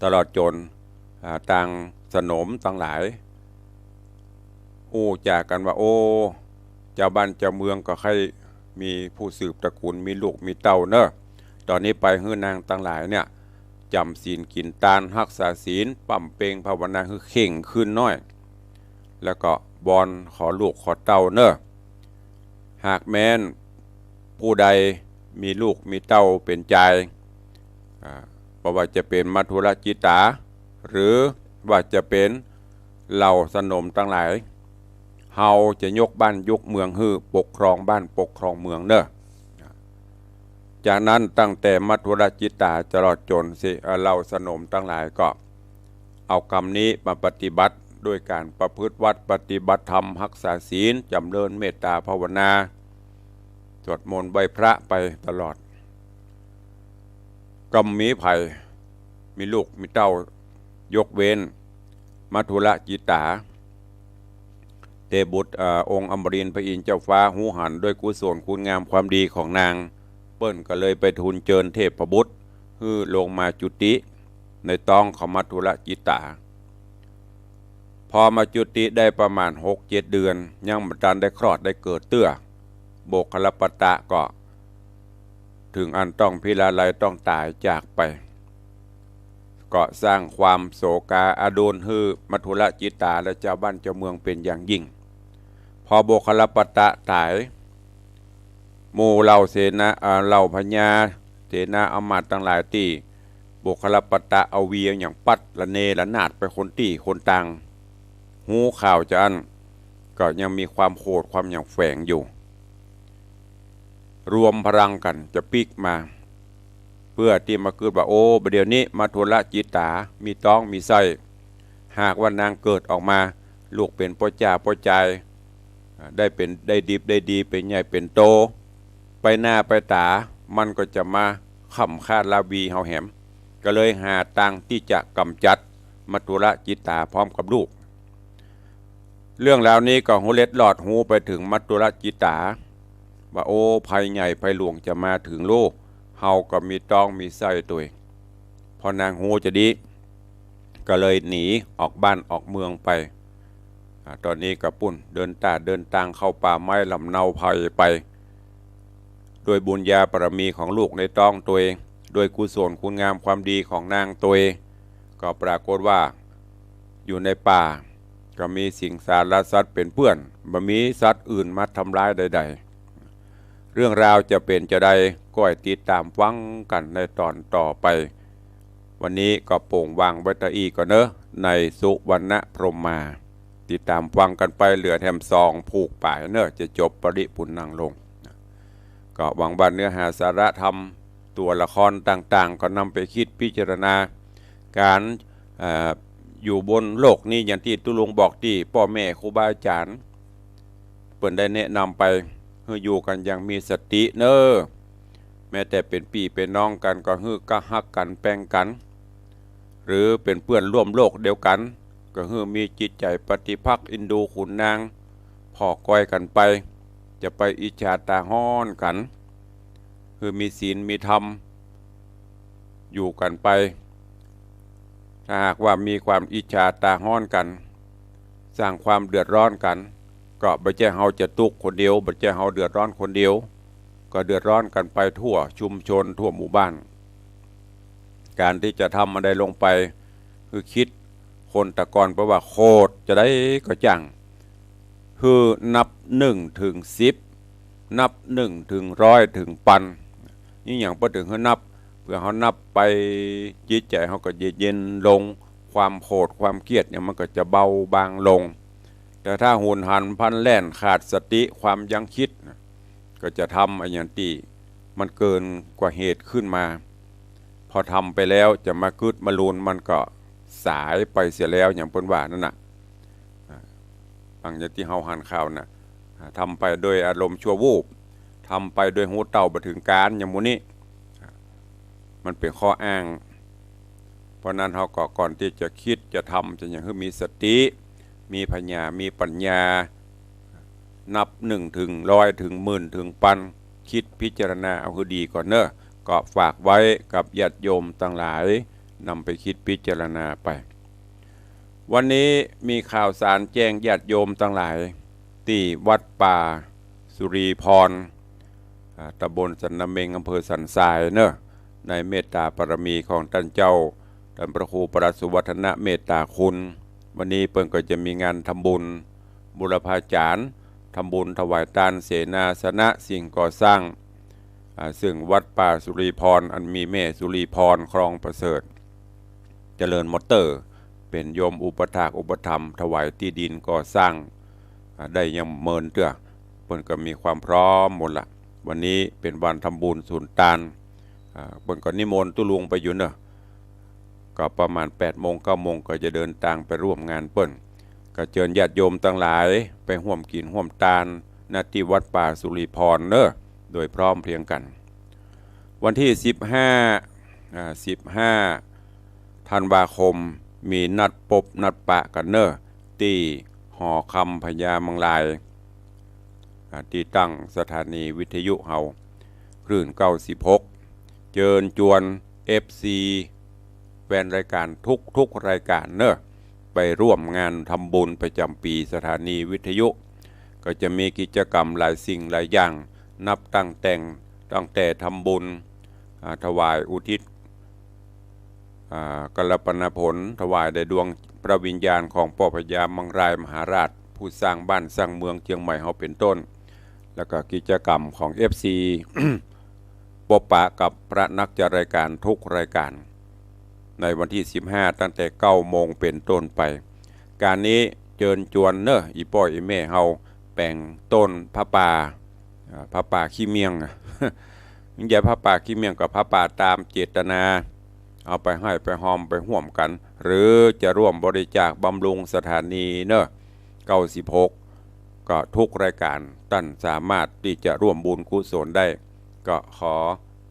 ตลอดจ๋น อ่า ตางสนมตังหลาย อู้จ๋ากั๋นว่า โอ้ จาวบ้านจาวเมืองก็ใค่มีผู้สืบตระกูล มีลูกมีเต้าเน่อ ต๋อนนี้ไปหื้อนางตังหลายเนี่ย จ๋ำศีลกิ๋นตาน ฮักษาศีล ป้ำเป็งภาวนาหื้อเข่งขึ้นหน้อย แล้วก็วอนขอลูกขอเต้าเน่อ หากแม้นผู้ใด มีลูกมีเต้าเป๋นจาย อ่า บ่ว่าจะเป๋นมัทธุรจิตตา หรือว่าจะเป๋นเหล่าสนมตังหลาย เฮาจะยกบ้านยกเมืองหื้อ ปกครองบ้านปกครองเมืองเน่อ จากนั้นตั้งแต่มัทธุรจิตตาตลอดจ๋นสิ เอ่อ เหล่าสนมตังหลายก็เอากำนี้มาปฏิบัติ ด้วยก๋านประพฤติวัตรปฏิบัติธรรม ฮักษาศีล จ๋ำเริญเมตตาภาวนา สวดมนต์ไหว้พระไปตลอด ก็บ่มีใผ มีลูกมีเต้า ยกเว้นมัทธุรจิตตา เตบุตร เอ่อ องค์อมรินทร์พระอินทร์เจ้าฟ้าฮู้หันด้วยกุศลคุณงามความดีของนาง เปิ้นก็เลยไปทูลเจิญเทพบุตร หื้อลงมาจุติในต๊องของมัทธุรจิตตา พอมาจุติได้ประมาณหกเจ็ดเดือน ยังบ่ตันได้คลอดได้เกิดเตื้อ โบคคัลลปัตตะก็ เถิงอันต้องพิราลัยต้องต๋ายจากไป ก็สร้างความโศกาอาดูลหื้อมัทธุรจิตตาและจาวบ้านจาวเมืองเป๋นอย่างยิ่ง พอโบคคัลลปัตตะต๋าย หมู่เหล่าเสนา เอ่อ เหล่าพญาเสนาอำมาตย์ตังหลายตี้โบคคัลลปัตตะเอาวีเอาหยังปัดระเนระนาดไปคนตี้คนตาง ฮู้ข่าวจาอั้น ก็ยังมีความโขดความหยังแฝงอยู่ รวมพลังกั๋นจะปิ๊กมา เปื้อตี้มากึ๊ดว่า โอ้ บ่าเดี่ยวนี้มัทธุรจิตตามีต๊องมีไส้ หากว่านางเกิดออกมา ลูกเป๋นป้อจ้าป้อจาย ได้เป๋น ได้ดิบได้ดี เป๋นใหญ่เป๋นโต ไปหน้าไปต๋า มันก็จะมาค้ำค่าราวีเฮาแหม ก็เลยหาตางตี้จะก๋ำจัดมัทธุรจิตตาพร้อมกับลูก เรื่องราวนี้ก็ฮู้เล็ดลอดฮู้ไปเถิงมัทธุรจิตตา ว่า โอ้ ภัยใหญ่ภัยหลวงจะมาเถิงลูก เฮาก็มีต๊องมีไส้ตวย พอนางฮู้จานี้ ก็เลยหนีออกบ้านออกเมืองไป อ่า ต๋อนนี้ก็ปู้น เดินต๋าเดินตางเข้าป่าไม้ลำเนาไพรไป ด้วยบุญญาบารมีของลูกในต๊องตวย ด้วยกุศลคุณงามความดีของนางตวย ก็ปรากฏว่าอยู่ในป่าก็มีสิงสารสัตว์เป๋นเปื้อน บ่มีสัตว์อื่นมาทำร้ายใดๆ เรื่องราวจะเป๋นจาใด ก็ให้ติดต๋ามฟังกั๋นในต๋อนต่อไป วันนี้ก็โป่งวางไว้เต้าอี้ก่อนเนาะ ในสุวรรณพรหมมา ติดต๋ามฟังกั๋นไป เหลือแถมสองผูกป๋ายเนาะ จะจบปริปุณณังลง ก็หวังว่าเนื้อหาสาระธรรม ตั๋วละครต่างๆ ก็นำไปคิดพิจารณา ก๋าน เอ่อ อยู่บนโลกนี้ อย่างตี้ตุ๊ลุงบอกตี้ป้อแม่ครูบาอาจ๋ารย์ เปิ้นได้แนะนำไป หื้ออยู่กั๋นอย่างมีสติเนาะ แม้แต่เป๋นปี้เป๋นน้องกั๋นก็หื้อกั๊กฮักกั๋นแปงกั๋น หรือเป๋นเปื้อนร่วมโลกเดียวกั๋น ก็หื้อมีจิตใจ๋ปฏิภาคเอ็นดูขุนนาง ผ่อกอยกั๋นไป จะไปอิจฉาต๋าฮ้อนกั๋น หื้อมีศีลมีธรรมอยู่กั๋นไป ถ้าหากว่ามีความอิจฉาต๋าฮ้อนกั๋น สร้างความเดือดร้อนกั๋น ก็บ่ใจ้เฮาจะตุ๊กข์คนเดียว บ่ใจ้เฮาเดือดร้อนคนเดียว ก็เดือดร้อนกั๋นไปทั่วชุมชนทั่วหมู่บ้าน ก๋านตี้จะทำอันใดลงไป คือคิด คนแต่ก่อนเปิ้นว่าโขดจาใดก็จ้าง หื้อนับหนึ่งเถิงสิบ นับหนึ่งเถิงร้อยเถิงปัน นี่หยังเปิ้นเถิงหื้อนับ เปื้อเฮานับไป จิตใจ๋เฮาก็จะเย็นลง ความโขดความเคียดเนี่ยมันก็จะเบาบางลง แต่ถ้าหุนหันพลันแล่นขาดสติความยั้งคิดน่ะ ก็จะทำอะหยังตี้มันเกินกว่าเหตุขึ้นมา พอทำไปแล้วจะมากึ๊ดมาลูนมันก็สายไปเสียแล้ว อย่างเปิ้นว่านั่นน่ะ อ่า บางอย่างตี้เฮาหันข่าวน่ะ อ่า ทำไปโดยอารมณ์ชั่ววูบ ทำไปโดยฮู้เต้าบ่เถิงก๋าน อย่างหมู่นี้ อ่า มันเป๋นข้ออ้าง เพราะนั้นเฮาก็ก่อนตี้จะคิดจะทำจะหยังหื้อมีสติ มีผญา มีปัญญา นับหนึ่งเถิงร้อยเถิงหมื่นเถิงปัน คิดพิจารณาเอาหื้อดีก่อนเนาะ ก็ฝากไว้กับญาติโยมตังหลาย นำไปคิดพิจารณาไป วันนี้มีข่าวสารแจ้งญาติโยมตังหลาย ตี้วัดป่าสุรีพร อ่า ตำบลสันนาเม็ง อำเภอสันทรายเนาะ ในเมตตาบารมีของต้านเจ้า ต้านพระครูประหลัดสุวัฒนเมตตาคุณ วันนี้เปิ้นก็จะมีงานทำบุญบูรพาจารย์ ทำบุญถวายตานเสนาสนะสิ่งก่อสร้าง อ่า ซึ่งวัดป่าสุริพร อันมีแม่สุริพร ครองประเสริฐ เจริญมอเตอร์ เป๋นโยมอุปัฏฐากอุปถัมภ์ ถวายตี้ดินก่อสร้าง อ่า ได้ยังเมินเตื้อ เปิ้นก็มีความพร้อมหมดละ วันนี้เป๋นวันทำบุญสุนตาน อ่า เปิ้นก็นิมนต์ตุ๊ลุงไปอยู่เน่อ ก็ประมาณแปดโมงเก้าโมงก็จะเดินตางไปร่วมงานเปิ้น ก็เจิญญาติโยมตังหลายไปฮ่วมกิ๋นฮ่วมตาน ณ ตี้วัดป่าสุริพรเน่อ โดยพร้อมเพรียงกั๋น วันตี้สิบห้า อ่า สิบห้าธันวาคม มีนัดปบนัดปะกั๋นเน่อ ตี้หอคำพญามังราย อ่า ตี้ตั้งสถานีวิทยุเฮา คลื่นเก้าสิบหก เจิญจวน เอฟซี แฟนรายก๋านทุกๆ รายก๋านเน่อ ไปร่วมงานทำบุญประจ๋ำปี๋สถานีวิทยุ ก็จะมีกิจกรรมหลายสิ่งหลายอย่าง นับตั้งแต่ ตั้งแต่ทำบุญ อ่า ถวายอุทิศ อ่า กัลปนาผล ถวายแด่ดวงพระวิญญาณของป้อพญามังรายมหาราช ผู้สร้างบ้านสร้างเมืองเจียงใหม่เฮาเป๋นต้น แล้วก็กิจกรรมของ เอฟซี ปบปะกับพระนักจัดรายก๋านทุกรายก๋าน ในวันตี้สิบห้า ตั้งแต่เก้าโมงเป๋นต้นไป ก๋านนี้เจิญจวนเน่อ อี่ป้ออี่แม่เฮา แป๋งต้นผ้าป่า อ่า ผ้าป่าขี้เมียง มันจะผ้าป่าขี้เมียงกับผ้าป่าต๋ามเจตนา เอาไปไห้ไปฮอมไปฮ่วมกั๋น หรือจะร่วมบริจาคบำรุงสถานีเน่อ เก้าสิบหก ก็ทุกรายก๋านต้านสามารถตี้จะร่วมบุญกุศลได้ ก็ขอ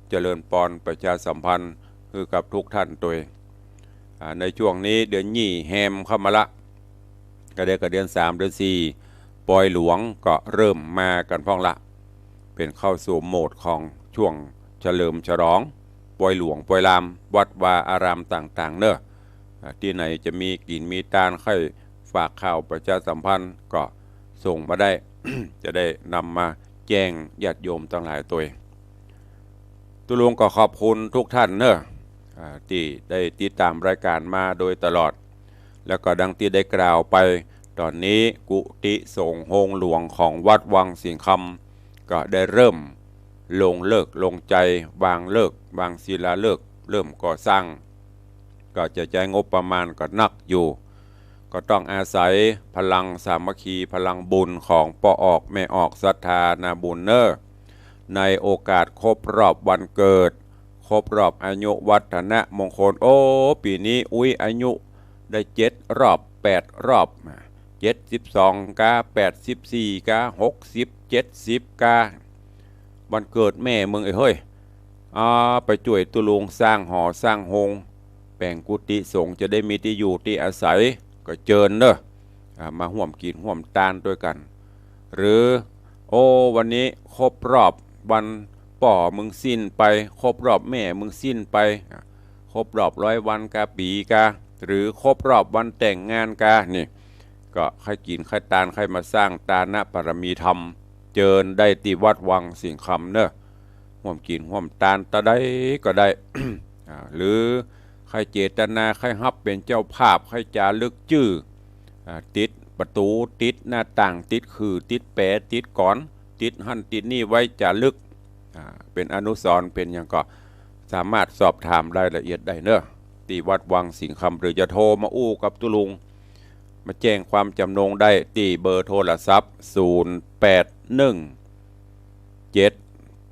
เจริญปอนประชาสัมพันธ์หื้อกับทุกท่านตวย อ่า ในช่วงนี้เดือนยี่แฮมเข้ามาละ ก็เดี๋ยวก็เดือนสามเดือนสี่ ปอยหลวงก็เริ่มมากั๋นพ่องละ เป๋นเข้าสู่โหมดของช่วงเฉลิมฉลอง ปอยหลวงปอยลาม วัดวาอารามต่างๆ เน่อ อ่า ตี้ไหนจะมีกิ๋นมีตาน ใค่ฝากข่าวประชาสัมพันธ์ ก็ส่งมาได้ จะได้นำมาแจ้งญาติโยมตังหลายตวย ตุ๊ลุงก็ขอบคุณทุกท่านเน่อ อ่า ตี้ได้ติดต๋ามรายก๋านมาโดยตลอด แล้วก็ดังตี้ได้กล่าวไป ต๋อนนี้กุฏิสงฆ์โฮงหลวงของวัดวังสิงห์คำ ก็ได้เริ่มลงฤกษ์ลงจัย วางฤกษ์วางศิลาฤกษ์ เริ่มก่อสร้าง ก็จะใจ๊งบประมาณก็นักอยู่ ก็ต้องอาศัยพลังสามัคคี พลังบุญของป้อออกแม่ออกศรัทธานาบุญเน่อ ในโอกาสครบรอบวันเกิด ครบรอบอายุวัฒนมงคล โอ้ ปี๋นี้อุ๊ยอายุได้เจ็ดรอบ แปดรอบ เจ็ดสิบสองกา แปดสิบสี่กา หกสิบ เจ็ดสิบกา วันเกิดแม่มึงไอ้เฮ้ย อ่า ไปจ้วยตุ๊ลุงสร้างหอสร้างโฮง แป๋งกุฏิสงฆ์จะได้มีตี้อยู่ตี้อาศัย ก็เจิญเน่อ อ่า มาฮ่วมกิ๋นฮ่วมตานตวยกั๋น หรือ โอ้ วันนี้ครบรอบวันป้อมึงสิ้นไป ครบรอบแม่มึงสิ้นไป อ่า ครบรอบร้อยวันกา ปี๋กา หรือครบรอบวันแต่งงานกา นี่ ก็ใค่กิ๋นใค่ตาน ใค่มาสร้างตานบารมีธรรม เจิญได้ตี้วัดวังสิงห์คำเน่อ ฮ่วมกิ๋นฮ่วมตานตะใดก็ได้ อ่า หรือใค่เจตนา ใค่ฮับเป๋นเจ้าภาพ ใค่จ๋ารึกจื้อ อ่า ติดประตู๋ ติดหน้าต่าง ติดขื่อ ติดแป๋ ติดก๋อน ติดหั้นติดนี่ไว้จ๋ารึก อ่า เป๋นอนุสรณ์ เป๋นหยังก็สามารถสอบถามรายละเอียดได้เน่อ ตี้วัดวังสิงห์คำ หรือจะโทรมาอู้กับตุ๊ลุง มาแจ้งความจำนงได้ตี้เบอร์โทรศัพท์ ศูนย์แปดหนึ่ง เจ็ด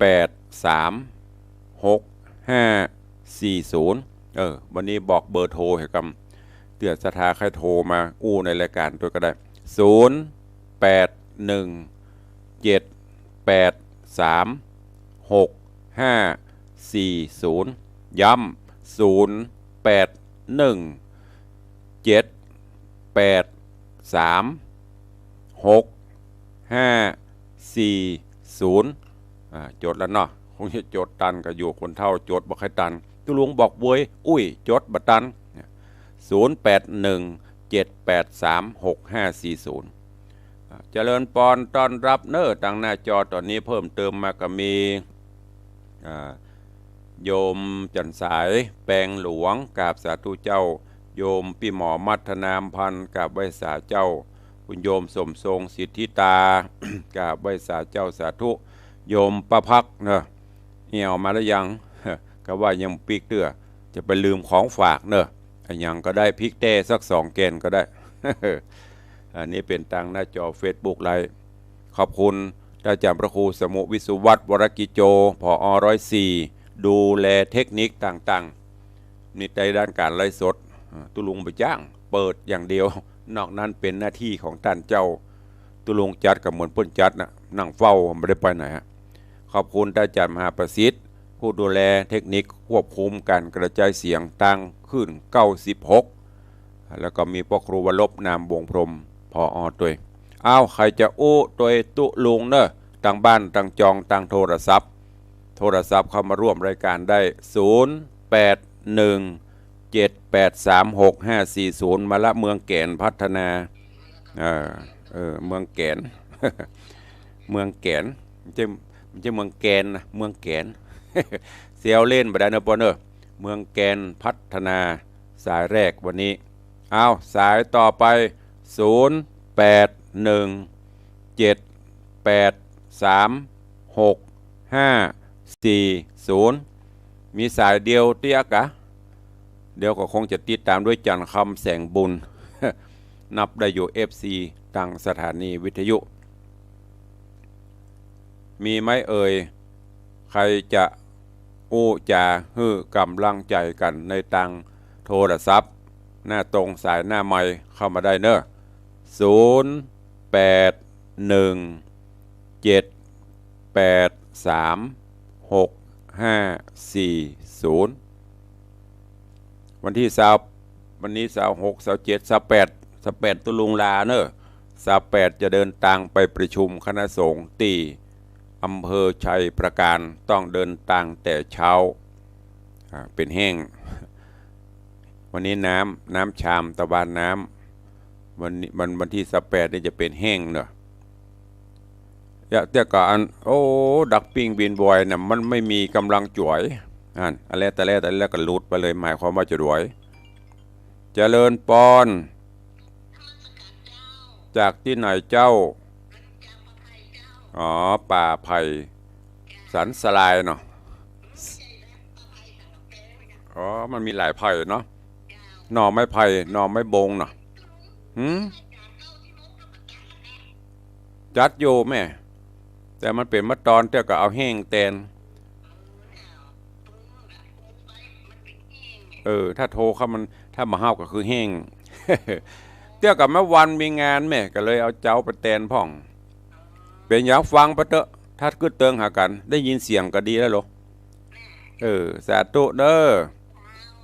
แปดสาม หกห้าสี่ศูนย์ เออ วันนี้บอกเบอร์โทรหื้อกำ เตื้อศรัทธาใค่โทรมาอู้ในรายก๋านตวยก็ได้ ศูนย์แปดหนึ่ง เจ็ดแปดสาม หกห้าสี่ศูนย์ ย้ำ ศูนย์แปดหนึ่ง เจ็ดแปดสาม หกห้าสี่ศูนย์ อ่า จ๋ดแล้วเนาะ คงจะจ๋ดตัน ก็อยู่คนเฒ่าจ๋ดบ่ใค่ตัน ตุ๊ลุงบอกเวย อุ้ย จ๋ดบ่ตัน ศูนย์แปดหนึ่ง เจ็ดแปดสาม หกห้าสี่ศูนย์ อ่า เจริญปอนต้อนฮับเน่อ ตางหน้าจอต๋อนนี้เพิ่มเติมมาก็มี อ่า โยมจันทร์สาย แปงหลวง กราบสาธุเจ้า โยมปี้หมอมัทนามพันธ์ กราบไหว้สาเจ้า คุณโยมสมทรง สิทธิตา กราบไหว้สาเจ้า สาธุ โยมป้าภักเน่อ เหี่ยวมาแล้วยัง ก็ว่ายังปิ๊กเตื้อ จะไปลืมของฝากเนอะ อะหยังก็ได้ ปิ๊กแต้สักสองแก่นก็ได้ อันนี้เป๋นตางหน้าจอเฟซบุ๊กไลฟ์ ขอบคุณต้านอาจ๋ารย์พระครูสมุห์ วิศวัฒน์ วรกิจโจ ผอ ร้อยสี่ ดูแลเทคนิคต่างๆ นี่ในด้านก๋านไลฟ์สด อ่า ตุ๊ลุงบ่จ้าง เปิดอย่างเดียว นอกนั้นเป๋นหน้าตี้ของต้านเจ้า ตุ๊ลุงจัดก็เหมือนเปิ้นจัดนะ นั่งเฝ้า บ่ได้ไปไหนฮะ ขอบคุณต้านอาจ๋ารย์มหาประสิทธิ์ ผู้ดูแลเทคนิคควบคุมก๋านกระจายเสียงตางคลื่นเก้าสิบหก แล้วก็มีป้อครูวรรบ นามวงศ์พรหม ผอ ตวย อ้าว ใผจะอู้ตวยตุ๊ลุงเน่อ ตางบ้าน ตางจอง ตางโทรศัพท์ โทรศัพท์เข้ามาร่วมรายก๋านได้ ศูนย์ แปด หนึ่ง เจ็ด แปด สาม หก ห้า สี่ ศูนย์ มาละ เมืองแก๋นพัฒนา เออ เออ เมืองแก๋น เมืองแก๋น บ่ใจ้ บ่ใจ้เมืองแก๋นนะ เมืองแก๋น เสียวเล่นบ่ได้เน่อป้อเน่อ เมืองแก๋นพัฒนา สายแรกวันนี้ อ้าว สายต่อไป ศูนย์ แปด หนึ่ง เจ็ด แปด สาม หก ห้า สี่ ศูนย์ มีสายเดียวเตี้ยกะ เดี๋ยวก็คงจะติดต๋ามด้วยจันทร์คำแสงบุญ นับได้อยู่ เอฟซี ตางสถานีวิทยุ มีไหมเอ่ย ใผจะอู้จ๋าหื้อก๋ำลังใจ๋กั๋นในตางโทรศัพท์ หน้าตรงสายหน้าไมค์เข้ามาได้เน่อ ศูนย์ แปด หนึ่ง เจ็ด แปด สาม หก ห้า สี่ ศูนย์ วันตี้ซาว วันนี้ซาวหก ซาวเจ็ด ซาวแปด ซาวแปดตุ๊ลุงลาเน่อ ซาวแปดจะเดินตางไปประชุมคณะสงฆ์ตี้อำเภอชัยปราการ ต้องเดินตางแต่เช้า อ่า เป๋นแห้ง วันนี้น้ำ น้ำชาม ตะวาน้ำ วันนี้ วัน วันตี้ซาวแปดนี่จะเป๋นแห้งเน่อ เตี้ย เตี้ยก่ออัน โอ้ ดักปิ้งบินบอยน่ะ มันไม่มีก๋ำลังจ๋วย อัน อันแล ตะแล ตะแล แล้วก็หลุดไปเลย หมายความว่าจะดวย เจริญปอน จากตี้ไหนเจ้า อ๋อ ป่าไผ่สันสลายเนาะ อ๋อ มันมีหลายไผ่เนาะ หน่อไม้ไผ่ หน่อไม้บงเนาะ หืม จัดอยู่แม่ แต่มันเป๋นเมื่อตอนเตี้ยก็เอาแห้งแตน เออ ถ้าโทรเข้ามัน ถ้าบ่ฮับก็คือแห้ง เตี้ยก็เมื่อวันมีงานแม่ ก็เลยเอาเจ๊าไปแตนพ่อง เป๋นหยังฟังไปเต๊อะ ถ้ากึ๊ดเติงหากั๋น ได้ยินเสียงก็ดีแล้วโล เออ สาธุเน่อ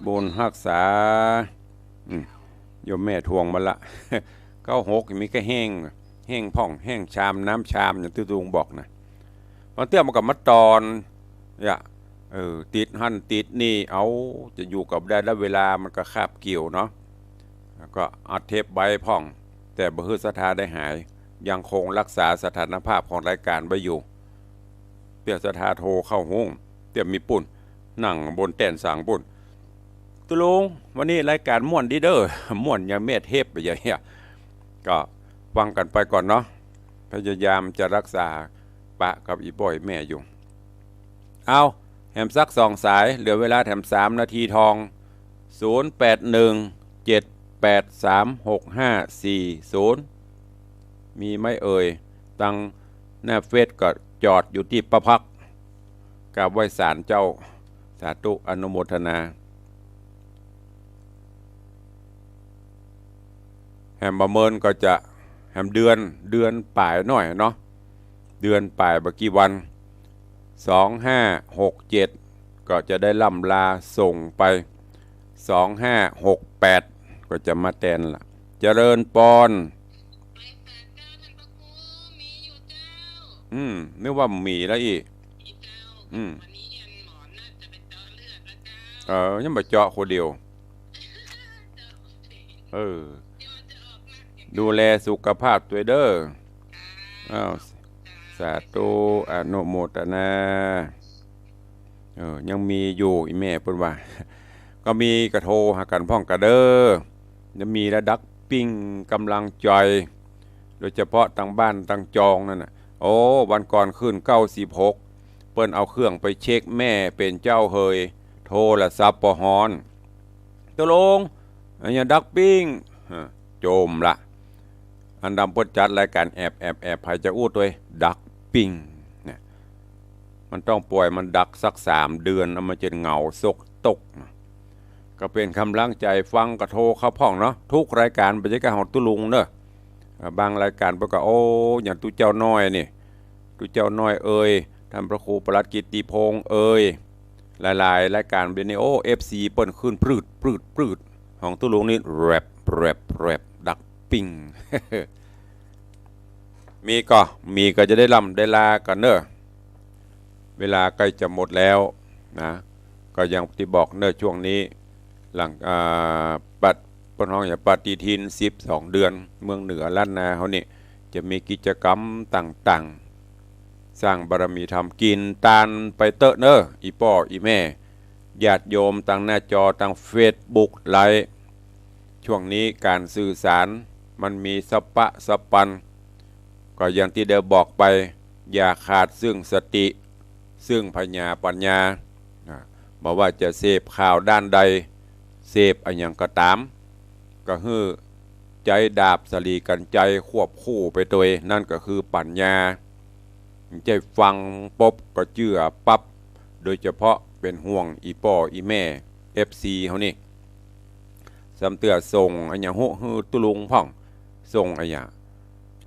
บุญฮักษา อืม โยมแม่ทวงมาละ เก้าหก มีแค่แห้ง แห้งพ่อง แห้งชาม น้ำชาม อย่างตี้ตุ๊ลุงบอกนะ บางเตื้อมันก็มาตอน เนี่ย เออ ติดหั้นติดนี่ เอา จะอยู่กับได้แล้ว เวลามันก็คาบเกี่ยวเนาะ แล้วก็อัดเทปไว้พ่อง แต่บ่หื้อศรัทธาได้หาย ยังคงรักษาสถานภาพของรายการไว้อยู่ เตี้ยศรัทธาโทรเข้าห้อง เตี้ยมีปุ้น นั่งบนแต้นสังปุ้น ตุ๊ลุง วันนี้รายการม่วนดีเด้อ ม่วนยังแม่เทปไปอย่างเงี้ย ก็ฟังกั๋นไปก่อนเนาะ พยายามจะรักษาปะกับอี่ป้ออี่แม่อยู่ เอา แหมสักสองสาย เหลือเวลาแถมสามนาทีทอง ศูนย์ แปด หนึ่ง เจ็ด แปด สาม หก ห้า สี่ ศูนย์ มีไหมเอ่ย ตางหน้าเฟซก็จอดอยู่ตี้ป้าพัก กราบไหว้ศาลเจ้า สาธุอนุโมทนา แหมบ่าเมินก็จะ แหมเดือน เดือนป๋ายหน้อยเนาะ เดือนป๋ายบ่กี่วัน สองห้าหกเจ็ด ก็จะได้ล่ำลาส่งไป สองห้าหกแปด ก็จะมาแตนละ เจริญปอน อืม นึกว่ามีแล้วอี้ อืม เออ ยังบ่เจาะคนเดียว เออ ดูแลสุขภาพตวยเด้อ อ้าว สาธุ อนุโมทนา เออ ยังมีอยู่ อี่แม่เปิ้นว่า ก็มีก็โทรหากั๋นพ่องก็เด้อ จะมีละดักปิ้งก๋ำลังใจ๋ โดยเฉพาะตางบ้านตางจองนั่นน่ะ โอ้ วันก่อนคลื่นเก้าสิบหก เปิ้นเอาเครื่องไปเช็คแม่เป๋นเจ้าเหย โทรศัพท์บ่ฮ้อน ตกลง อะหยังดักปิ้ง ฮะ จมละ อันดำเปิ้นจัดรายก๋านแอบ แอบ แอบ ใผจะอู้ตวย ดักปิ้ง เนี่ย มันต้องป่อยมันดักสักสามเดือน เอามันจะเหงาซกตกนะ ก็เป๋นก๋ำลังใจ๋ฟังก็โทรเข้าพ่องเนาะ กู้รายก๋านบ่ใจ้ก้าของตุ๊ลุงเนาะ อ่า บางรายก๋านเปิ้นก็ โอ้ อย่างตุ๊เจ้าน้อยนี่ ตุ๊เจ้าน้อยเอย ต้านพระครูปลัดกิตติพงษ์เอย หลายๆ รายก๋านเดี๋ยวนี้ โอ้ เอฟซี เปิ้นขึ้นปรืด ปรืด ปรืด ของตุ๊ลุงนี่แร็บ แร็บ แร็บ ดักปิ้ง มีก็ มีก็จะได้ล่ำได้ลากั๋นเนาะ เวลาใก้จะหมดแล้วนะ ก็อย่างตี้บอกเนาะ ช่วงนี้ หลัง อ่า ปัด เปิ้นฮ้องหยัง ปฏิทินสิบสองเดือน เมืองเหนือล้านนาเฮานี่ จะมีกิจกรรมต่างๆ สร้างบารมีธรรม กิ๋นตานไปเต๊อะเนาะ อี่ป้ออี่แม่ ญาติโยมตางหน้าจอ ตางเฟซบุ๊กไลฟ์ ช่วงนี้ก๋านสื่อสารมันมีสะปะสะปัน ก็อย่างตี้ได้บอกไป อย่าขาดซึ่งสติ ซึ่งผญาปัญญา อ่า บ่ว่าจะเสพข่าวด้านใด เสพอะหยังก็ต๋าม ก็หื้อใจ๊ดาบสะหลีกัณฑ์ไจยควบคู่ไปตวย นั่นก็คือปัญญา ใจ้ฟังปุ๊บก็เจื้อปั๊บ โดยเฉพาะเป๋นห่วงอี่ป้ออี่แม่ เอฟซี เฮานี่ ซ้ำเตื้อส่งอะหยังฮู้หื้อตุ๊ลุงพ่อง ส่งอะหยัง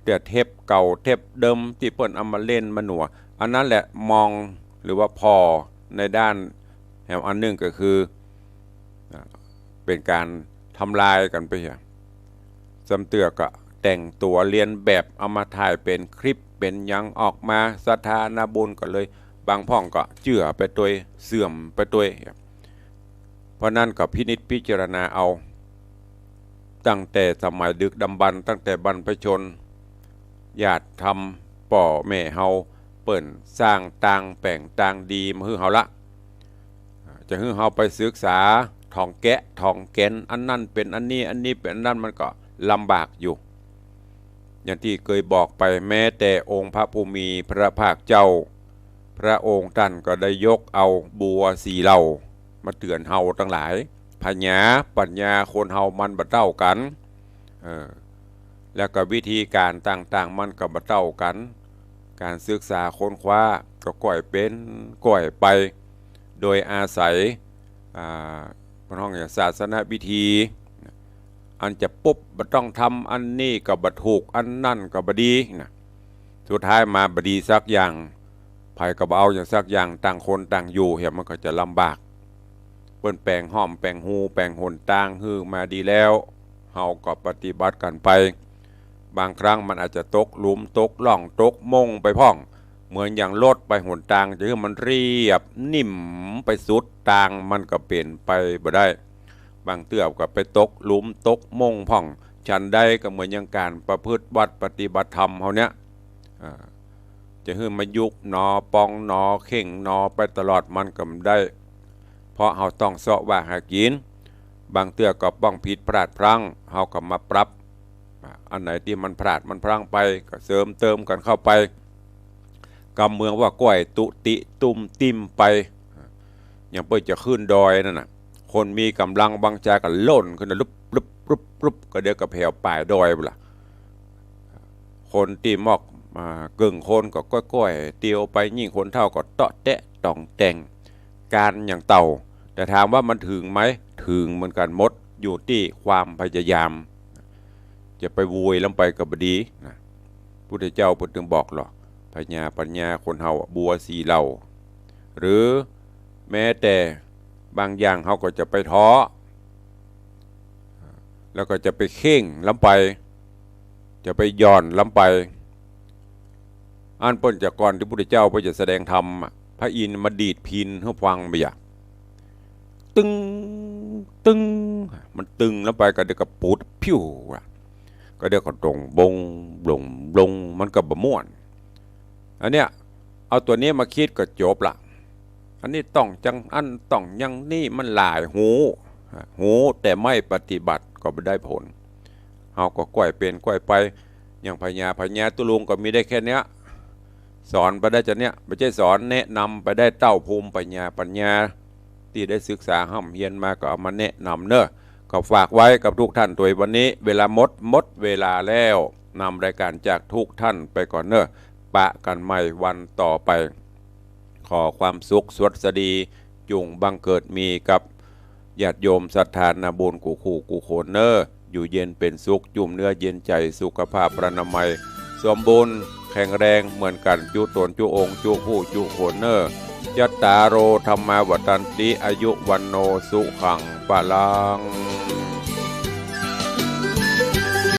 แต่เทปเก่าเทปเดิมตี้เปิ้นเอามาเล่นมาหนัว อันนั้นแหละมองหรือว่าผ่อในด้านแหมอันนึ่งก็คือ อ่า เป๋นก๋านทำลายกั๋นไปอะ ซ้ำเตื้อก็แต่งตั๋วเลียนแบบเอามาถ่ายเป๋นคลิปเป๋นหยังออกมา ศรัทธานาบุญก็เลย บางพ่องก็เจื้อไปตวย เสื่อมไปตวย เพราะนั้นก็พินิจพิจารณาเอา ตั้งแต่สมัยดึกดำบรรพ์ ตั้งแต่บรรพชน ญาติธรรมป้อแม่เฮา เปิ้นสร้างตางแป๋งตางดีมาหื้อเฮาละ จะหื้อเฮาไปศึกษาถ่องแกะถ่องแก๋น อันนั้นเป๋นอันนี้ อันนี้เป๋นอันนั้น มันก็ลำบากอยู่ อย่างตี้เกยบอกไป แม้แต่องค์พระผู้มีพระภาคเจ้า พระองค์ต้านก็ได้ยกเอาบัวสี่เหล่ามาเตื๋อนเฮาตังหลาย ผญาปัญญาคนเฮามันบ่เต้ากั๋น เออ แล้วก็วิธีก๋านต่างๆ มันก็บ่เต้ากั๋น ก๋านศึกษาค้นคว้าก็ก้อยเป๋นก้อยไป โดยอาศัย อ่า เปิ้นฮ้องหยัง ศาสนวิธี อันจะปุ๊บบ่ต้องทำ อันนี้ก็บ่ถูก อันนั้นก็บ่ดีนะ สุดท้ายมาบ่ดีสักอย่าง ใผก็บ่เอาหยังสักอย่าง ต่างคนต่างอยู่ เหีย มันก็จะลำบาก เปิ้นแป๋งฮ่อมแป๋งฮูแป๋งหนตางหื้อมาดีแล้ว เฮาก็ปฏิบัติกั๋นไป บางครั้งมันอาจจะตกหลุมตกร่องตกม่งไปพ่อง เหมือนอย่างรถไปหนตาง จะหื้อมันเรียบนิ่มไปสุดตาง มันก็เป๋นไปบ่ได้ บางเตื้อก็ไปตกหลุมตกม่งพ่อง ฉันใดก็เหมือนอย่างก๋านประพฤติวัตรปฏิบัติธรรมเฮาเนี่ย อ่า จะหื้อมายุบหนอปองหนอเข่งหนอไปตลอด มันก็บ่ได้ เพราะเฮาต้องเซาะว่าหากิ๋น บางเตื้อก็ป้องผิดพลาดพลั้ง เฮาก็มาปรับ อ่า อันไหนตี้มันพลาดมันพลั้งไป ก็เสริมเติมกั๋นเข้าไป กำเมืองว่าก้อยตุ๊ติตุ้มติ้มไป อย่างเปิ้นจะขึ้นดอยนั่นน่ะ คนมีก๋ำลังวังจาก็ล่นขึ้นน่ะ ลุบลุบลุบลุบ ก็เดี๋ยวก็แผวป่ายดอยพุ้นละ คนตี้มอก อ่า เกิ่งคนก็ก้อยๆ เตียวไป ยิ่งคนเฒ่าก็เตาะแตะต่องแต่ง ก๋านอย่างเต้า แต่ถามว่ามันถึงไหม ถึงเหมือนกั๋นหมด อยู่ตี้ความพยายาม จะไปโวยล้ำไปก็บ่ดีนะ พุทธเจ้าเปิ้นจึงบอกหรอก ผญาปัญญาคนเฮาอะ บัวสี่เหล่า หรือแม้แต่บางอย่างเฮาก็จะไปท้อ แล้วก็จะไปเข่งล้ำไป จะไปหย่อนล้ำไป อันเปิ้นจะก่อนตี้พุทธเจ้าเปิ้นจะแสดงธรรมอะ พระอินทร์มาดีดพิณหื้อฟังบ่อยาก ตึง ตึง มันตึงล้ำไปก็เดี๋ยวก็ปูดพิ้วอะ ก็เดี๋ยวก็ดงบง บลง บลง มันก็บ่ม่วน อันเนี้ย เอาตั๋วนี้มาคิดก็จบละ อันนี้ต้องจังอั้นต้องอย่างนี้ มันหลายฮู ฮูแต่ไม่ปฏิบัติก็บ่ได้ผล เฮาก็ก้อยเป๋นก้อยไป อย่างผญา ผญาตุ๊ลุงก็มีได้แค่เนี้ย สอนไปได้จะเนี่ย บ่ใจ้สอน แนะนำไปได้เต้าภูมิปัญญา ปัญญาตี้ได้ศึกษาฮ่ำเฮียนมา ก็เอามาแนะนำเน่อ ก็ฝากไว้กับทุกท่านตวย วันนี้เวลาหมด หมดเวลาแล้ว นำรายการจากทุกท่านไปก่อนเน่อ ปะกั๋นใหม่วันต่อไป ขอความสุขสวัสดี จุ่งบังเกิดมีกับญาติโยมศรัทธานาบุญกู้คู่กู้คนเน่อ อยู่เย็นเป๋นสุข จุ่มเนื้อเย็นใจ๋ สุขภาพพรรณนามัยสมบูรณ์แข็งแรงเหมือนกั๋น จุ๊ต๋นจุ๊องค์จุ๊คู่จุ๊คนเน่อ จัตตาโร ธัมมา วัฑฒันติ อายุ วัณโณ สุขัง พลัง